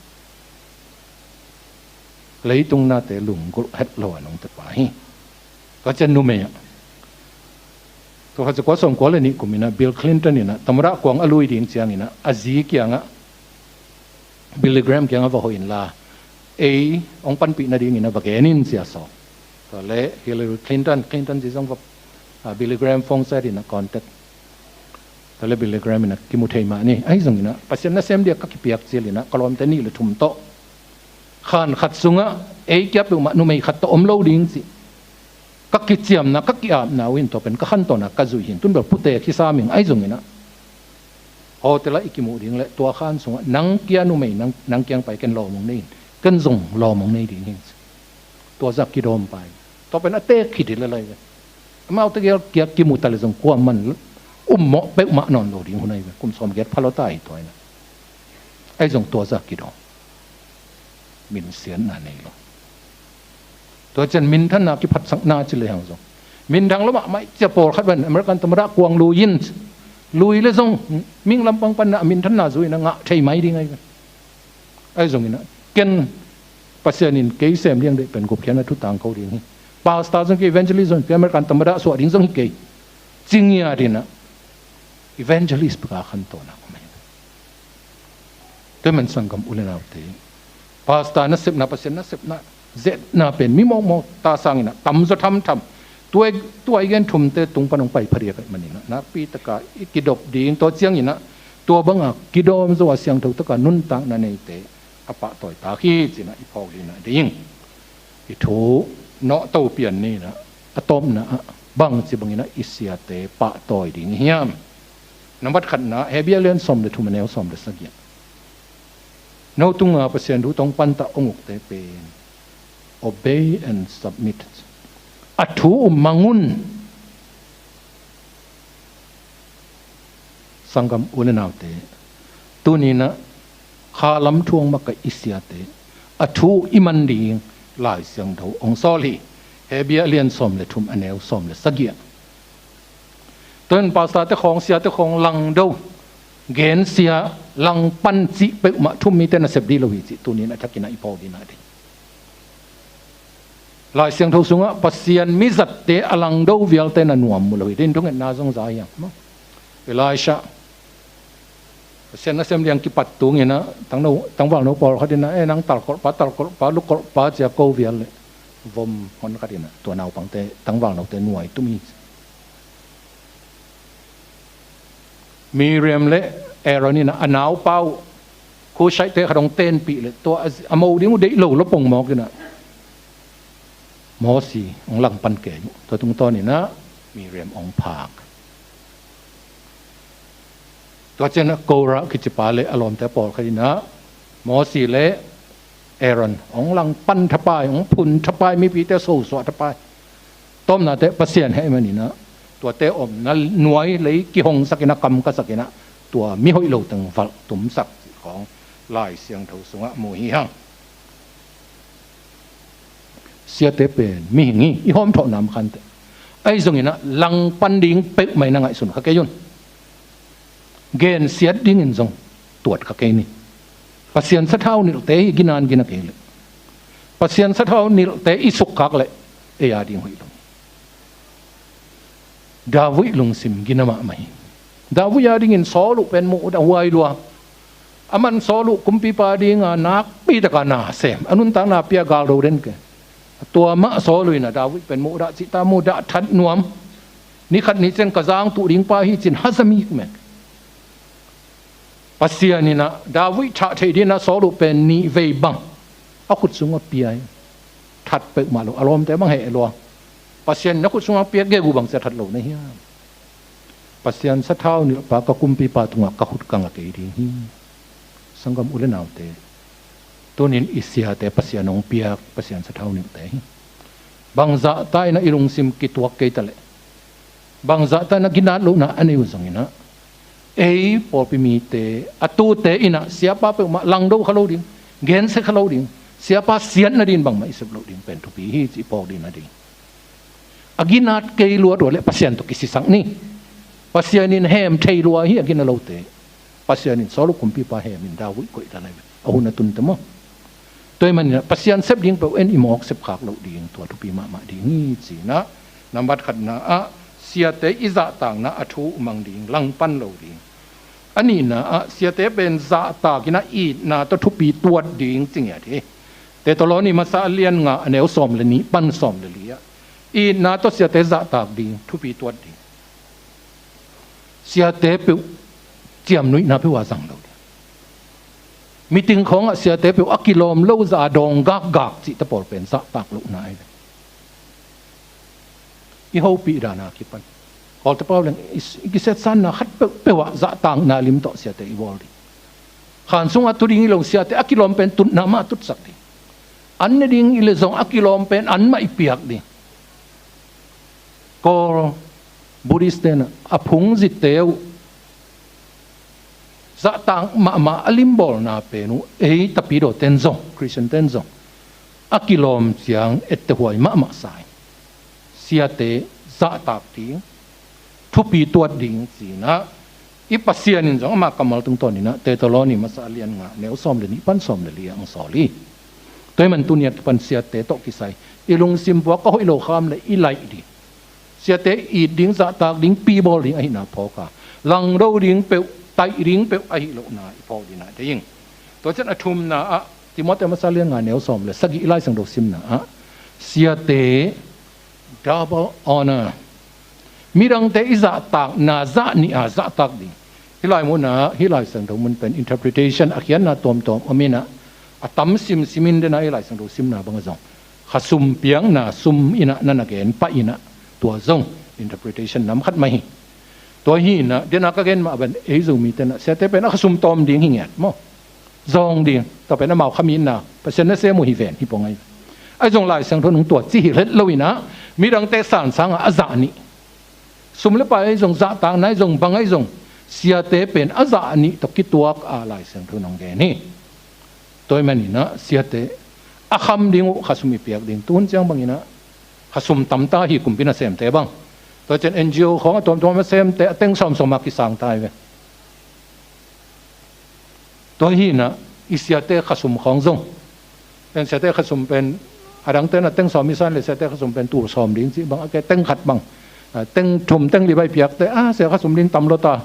Leitung nate lunggulh het lo a nungta pa hi. Tua ciang numei ah, tua khat za kua sawmkua le nih kum in ah Bill Clinton in ah tamada kuang a lui ding ciangin ah a zi kiangah, Billy Graham kiangah va hoih inla, ei hong panpih nadingin a va gen in, ci a sawm. Tua leh Hillary Clinton, Clinton zi zong va, ah, Billy Graham phone set in a contact. Tua leh Billy Graham in a kimu thei mah ni. Ahi zongin ah Pasian nasem dia ka kipiak cil in ah ka lawmte nih le thum tawh, khan khat sungah ei kia peuhmah numei khat tawh om lo ding cih ka kiciamna, ka ki-apna uh in tua pen ka khantawn a ka zuih hi in, tun bel pute khi sam ing. Ahi zongin ah hotel ah i kimuh ding leh tua khan sungah nang kia numei, nang, nang kiang pai ken lawm hong nei in, ken zong lawm hong nei ding hi in. Tua zah kidawm pai. Tua pen a teek khit hi lel ahi ve. Amaute kia kimu ta leh zong kuaman ummawh peuhmah nawn lo ding hun ahi ve. Kum sawmgiat pha lua ta hi tua in ah. Ahi zong tua zah kidawm. Minsiatna nei lo. Tua ciang minthanna kiphatsakna ci lehang zong, minthang lua mahmah cia pawlkhat pen American tamada kuang lui in, Lui le zong mihing lampang panna a minthanna zui-in a ngah thei mai ding ahi ve. Ahi zongin a, ken Pasian in kei sem liang deih pen gupkhiatna thu tangko ding hi. Pastor zong kei, evangelist zong kei, American tamada suah ding zong hi kei, ci ngiat in a, evangelist bek a khantohna om ahi ve. Tua ahih manin sanggam u le naute, pastor nasepna, Pasian nasepna, zetna pen mi mawkmawk ta sangin a tamzaw thamtham, tua i, tua i gen thumte tung pan hong pai phadiak ahih manin a, nakpi taka i kidop ding, tua ciangin a, tua banga kidawm zo a siangtho taka nuntakna neite a pahtawi tak hi ci-in a i phawk ding a ding. I thu nawhto pian ni-in a, a tawpna ah bangci bangin a i siate pahtawi ding i hiam? Nambat khatna, Hebru a lian sawm le thum, a neu sawm le sagih ah, no tunga Pasian thu tawh hong pantah hong ukte pen obey and submit. A thu uh mang un. Sanggam u le naute, tuni-in a khalam thu hong makaih i siate, a thu i man ding Lai Siangtho hong sawl hi. Hebru a lian sawm le thum, a neu sawm le sagih ah. Tua in pastor-te khawng, siate khawng langdo, gensia, langpan cih peuhmah thu-um mite nasep ding lo hi cih tuni-in a thakin a i phawk ding a ding. Lai Siangtho sungah Pasian mizatte a langdo vialte na nuam mu lo hi. Tua in thungetna zong za hi hang maw. Elisha, Pasian nasem liang kipat tungin a, tangno, tangvalno pawlkhat in a, "Eh, nang talkolhpa, talkolhpa, lukolhpa," ci-a ko vial leh vom honkhat in a, tua naupangte, tangvalnote nuai tum hi. Miriam le Aaron in a, a naupa uh Kushite khat hong tenpih leh, tua a, a mo ding uh deih lo lo pongmawk in a, Mosi hong langpan kei uh. Tua tungtawn in a Miriam hong phak. Tua ciang a Korah kicipa le a lawmte pawlkhat in a, Mosi le Aaron hong langpan thapai, hong phun thapai, mipite sosuah thapai. Tawpna teh Pasian heh manin a, tuate omna nuai lei kihongsak in a, kam kasak in a, tua mihoih lo teng valh tumsak cih khawng Lai Siangtho sungah mu hi hang. Siate pen mihing hi, i hawmthawhna makhante. Ahi zongin a, langpan ding peuhmah in a ngaihsun kha kei un. Gensiat dingin zong tuat kha kei ni. Pasian sathau nilhte hi, gina-in gina kei leh. Pasian sathau nilhte i sukkhak leh ei a ding hoih lo. David lungsim gina mahmah hi. David a dingin Saul uh pen mudah huai lua. Aman Saul uh kumpipa dinga nakpi taka na sem, a nuntakna pia galdo den kei. Tua mah Saul uh in a David pen mudah cihta, mudah that nuam. Ni khat ni ciang ka zangtuh ding pa hi ci-in haza mikmek. Pasian in a David thah theih dingin a Saul uh pen nih vei bang a khut sungah pia hi. That peuhmah lo, a lawmte bang heh lua. Pasian in a khut sungah pia gegu bangci a that lo na hiam? Pasian sathau nilhpa ka kumpipa tungah ka khut ka nga kei ding hi. Sanggam u le naute, tunin i siate Pasian hong piak Pasian sathau nilhte hi. Bangzahta in a i lungsim kituak kei ta leh, bangzahta in a ginat lohna a nei uh zongin a, ei pawlpi mite, a tute in a siapa peuhmah langdo kha lo ding, gensia kha lo ding, siapa siat nadingin bangmah i sep loh ding pen thupi hi cih i phawk ding a ding. A ginat kei lua tua leh Pasian tawh kisisak ni. Pasian in hem thei lua hi a gina lote. Pasian in Saul uh kumpipa hemin David koih dan ahi ve, a hun a tun teh maw. Tua ahih manin a Pasian sep ding peuh en i mawk sep khak loh ding, tua thupi mahmah ding hi ci-in a, nambat khatna ah siate i zahtakna a thu mang ding, langpan lo ding. A nihna ah siate pen zahtak in a itna tawh thupi tuat ding ci ngiat hi. Thesalonika masa a lian nga a neu sawm le nih pan sawm le li ah, itna tawh siate zahtak ding, thupi tuat ding. Siate peuh ciamnuihna peuh a zang lo ding. Meeting khawngah siate peuh a kilawm lo zah a dawng gakgak cihte pawl pen zahtak lohna ahi ve. I hopih dan a kipan Kawlte pau leng i, i kisetsanna khat peuhpeuh ah zahtakna lim tawh siate i bawl ding. Khan sungah tu ding i lo siate a kilawm pen tutna mah tutsak ding. An ne ding i leh zong a kilawm pen an mah i piak ding. Kawl Buddhist-te in a phungzite uh zahtak mahmah a limbawlna pen uh ei Tapidawte in zong, Khristiante in zong a kilawm ciang etteh huai mahmah sa hi. Siate zahtak ding, thupi tuat ding ci-in a I Pasian in zong ama kammal tungtawn in ah Thesalonika masa a lian nga neu sawm le nih pan sawm le li ah hong sawl hi. Tua ahih man tuni a kipan siate tawh kisai i lungsim puak a hoih lo kham le i laih ding, siate it ding, zahtak ding, pibawl ding ahihna phawk a, langdo ding peuh, taih ding peuh ahi lohna i phawk ding ah deih ing. Tua ciang a thumna ah Timoti masa lian nga neu sawm le sagih i Lai Siangtho simna ah siate double honor, midangte i zahtakna zah nih a zahtak ding. Hih lai mun ah hih Lai Siangtho mun pen interpretation a khiatna tuamtuam om in ah, a tam simsim in den ah hih Lai Siangtho simna bang ah zong khasum piakna sum in ah na na gen pah in ah, tua zong interpretation nam khat mah hi. Tua hi in ah den ah ka gen mah bang ei Zomite in ah siate pen a khasum tawm ding hi ngiat maw, zawng ding, tua pen amau khamitna, Pasian nasem uh hi ven hi pong ahi. Ahi zong Lai Siangtho in hong tua ci hi let lo in ah, midangte san sang ah a zah nih, sum le pai ahi zong, zahtakna ahi zong, bang ahi zong, siate pen a zah nih tawh kituak a Lai Siangtho in hong gen hi. Tua ahih man in ah siate a kham ding uh khasum i piak ding, tuhun ciang bang in ah khasum tamta hi kumpi nasemte bang. Tua ciang N G O khawng a tuamtuam nasemte a teng sawmsawm a kisang ta hi ve. Tua hi in ah i siate khasum khawng zong, pen siate khasum pen a dangte in ah teng sawm i san le siate khasum pen tul sawm ding cih bang, a ke teng khat bang, a, teng thum teng li bai piakte, a, sia khasum ding tam lo ta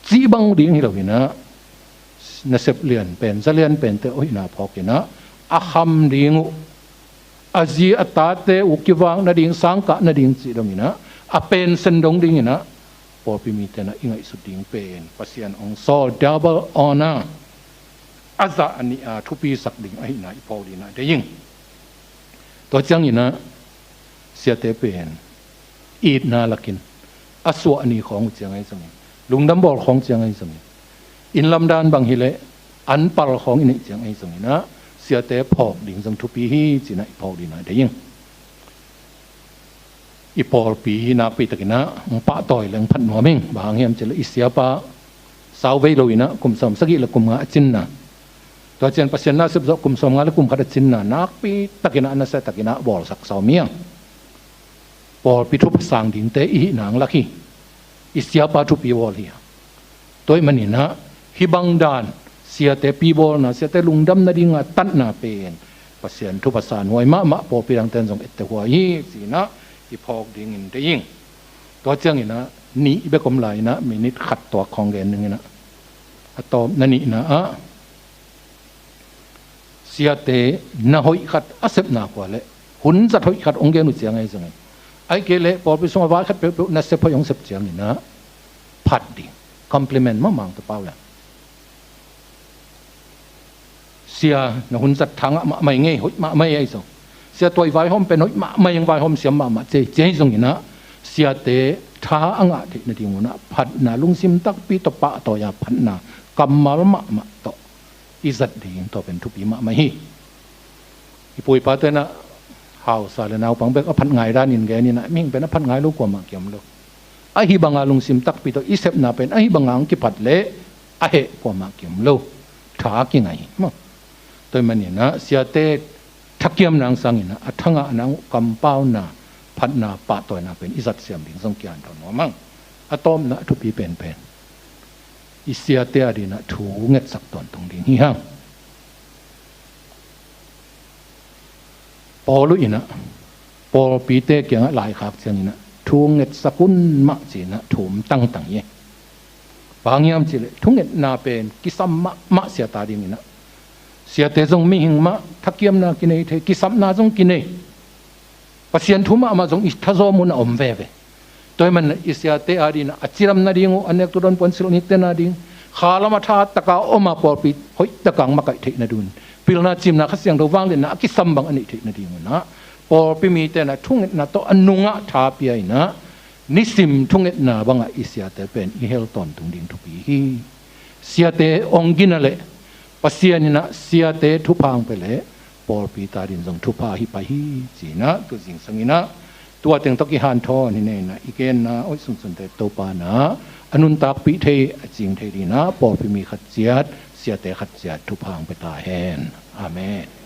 cih bang ding hi lo in ah, nasep lian pen, za lian pente uh hihna phawk in ah, a kham ding uh, a zi a tate uh kivak nading, sangkah nading cih dong in ah, a pension dong ding in ah pawlpi mite in ah i ngaihsut ding pen Pasian hong sawl double honor, a zah nih a thupisak ding ahihna i phawk ding ah deih ing. Tua ciang in ah siate pen itna lak in a suah ni khawng uh ciang ahi zongin, lungdam bawl khawng ciang ahi zongin, inn lam dan bang hi leh an pal khawng i neih ciang ahi zongin ah siate phawk ding zong thupi hi ci in ah i phawk ding ah deih ing. I pawlpi hi nakpi takin ah hong pahtawi le hong phat nuam ing. Bang hang hiam cih leh i siapa sau vei lo in ah kum sawm sagih le kum nga a cinna, tua ciang Pasian nasep zawh kum sawm nga le kum khat a cinna nakpi takin ah a nasia takin ah bawlsak sawm hi hang. Pawlpi thupha sang dingte i hih nang lak hi. I siapa thupi bawl hi hang. Tua ahih man in ah hih bang dan, siate pibawlna, siate lungdam nading a tatna pen Pasian thupha san huai mahmah, pawlpi dangte in zong etteh huai hi ci in ah i phawk dingin deih ing. Tua ciang in ah nih bek om lai in ah minit khat tuak khawng gen ning in ah, a tawpna nihna ah siate na hoih khat a sepna kua leh hun zat hoih khat hong gen uh ciang ahi zongin, ahih kei leh pawlpi sungah vai khat peuhpeuh nasep hoih hong sep ciang in ah phat ding, compliment mahmah hong ta pau leh, sia na hun zat tha ngah mahmah ing ei, hoih mahmah ei, ahi zong, sia tua i vaihawm pen hoih mahmah ing, vaihawm siam mahmah ci ei, ci ei, ahi zongin ah siate tha a ngah theih nading un ah phatna, lungsim takpi tawh pahtawi a phatna kammal mahmah tawh i zat ding, tua pen thupi mahmah hi. I pu i pate in ah hausa le naupang bek a phat ngai danin gen in ah, mihing pen a phat ngai lo kuamah kiom lo. Ahi banga lungsim takpi tawh i sepna pen ahi banga hong kiphat leh a heh kuamah kiom lo. Tha kingai hi maw. Tua ahih man in ah siate thakiamna hang sangin ah a tha ngahna hang uh kampauna, phatna, pahtawina pen i zat siam ding zong kihanthawn nuam hang. A tawpna a thupi penpen, i siate adingin ah thu ngetsak tawntung ding hi hang. Paul uh in ah pawlpite kiangah laikhak ciangin ah thu ngetsak un mah ci-in ah thu um tangtang hi. Bang hang hiam cih leh thungetna pen kisam mahmah siate adingin ah, siate zong mihing mah, thakiamna kinei thei, kisapna zong kinei. Pasian thu mahmah zong i thazawm un a om veve. Tua ahih man i siate adingin ah a cidam nading uh, a nektu dawn puansilh nikten ading, khalam a tha taka om a pawlpi hoih taka hong makaih theih nading un, pilna, cimna, Kha Siangtho vangliatna a kisam bang a neih theih nading un ah pawlpi mite in ah thungetna tawh a nungah tha pia in ah nisim thungetna bangah i siate pen i hel tawntung ding thupi hi. Siate hong gina leh Pasian in ah siate thupha hong pia leh pawlpite adingin zong thupha ahi pah hi ci-in ah tu zingsang in ah tua teng tawh kihanthawn hi-in ah i genna hoih sunsunte Topa in ah a nuntakpih thei, a cing thei dingin ah pawlpi mi khat ciat, siate khat ciat thupha hong pia ta hen. Amen.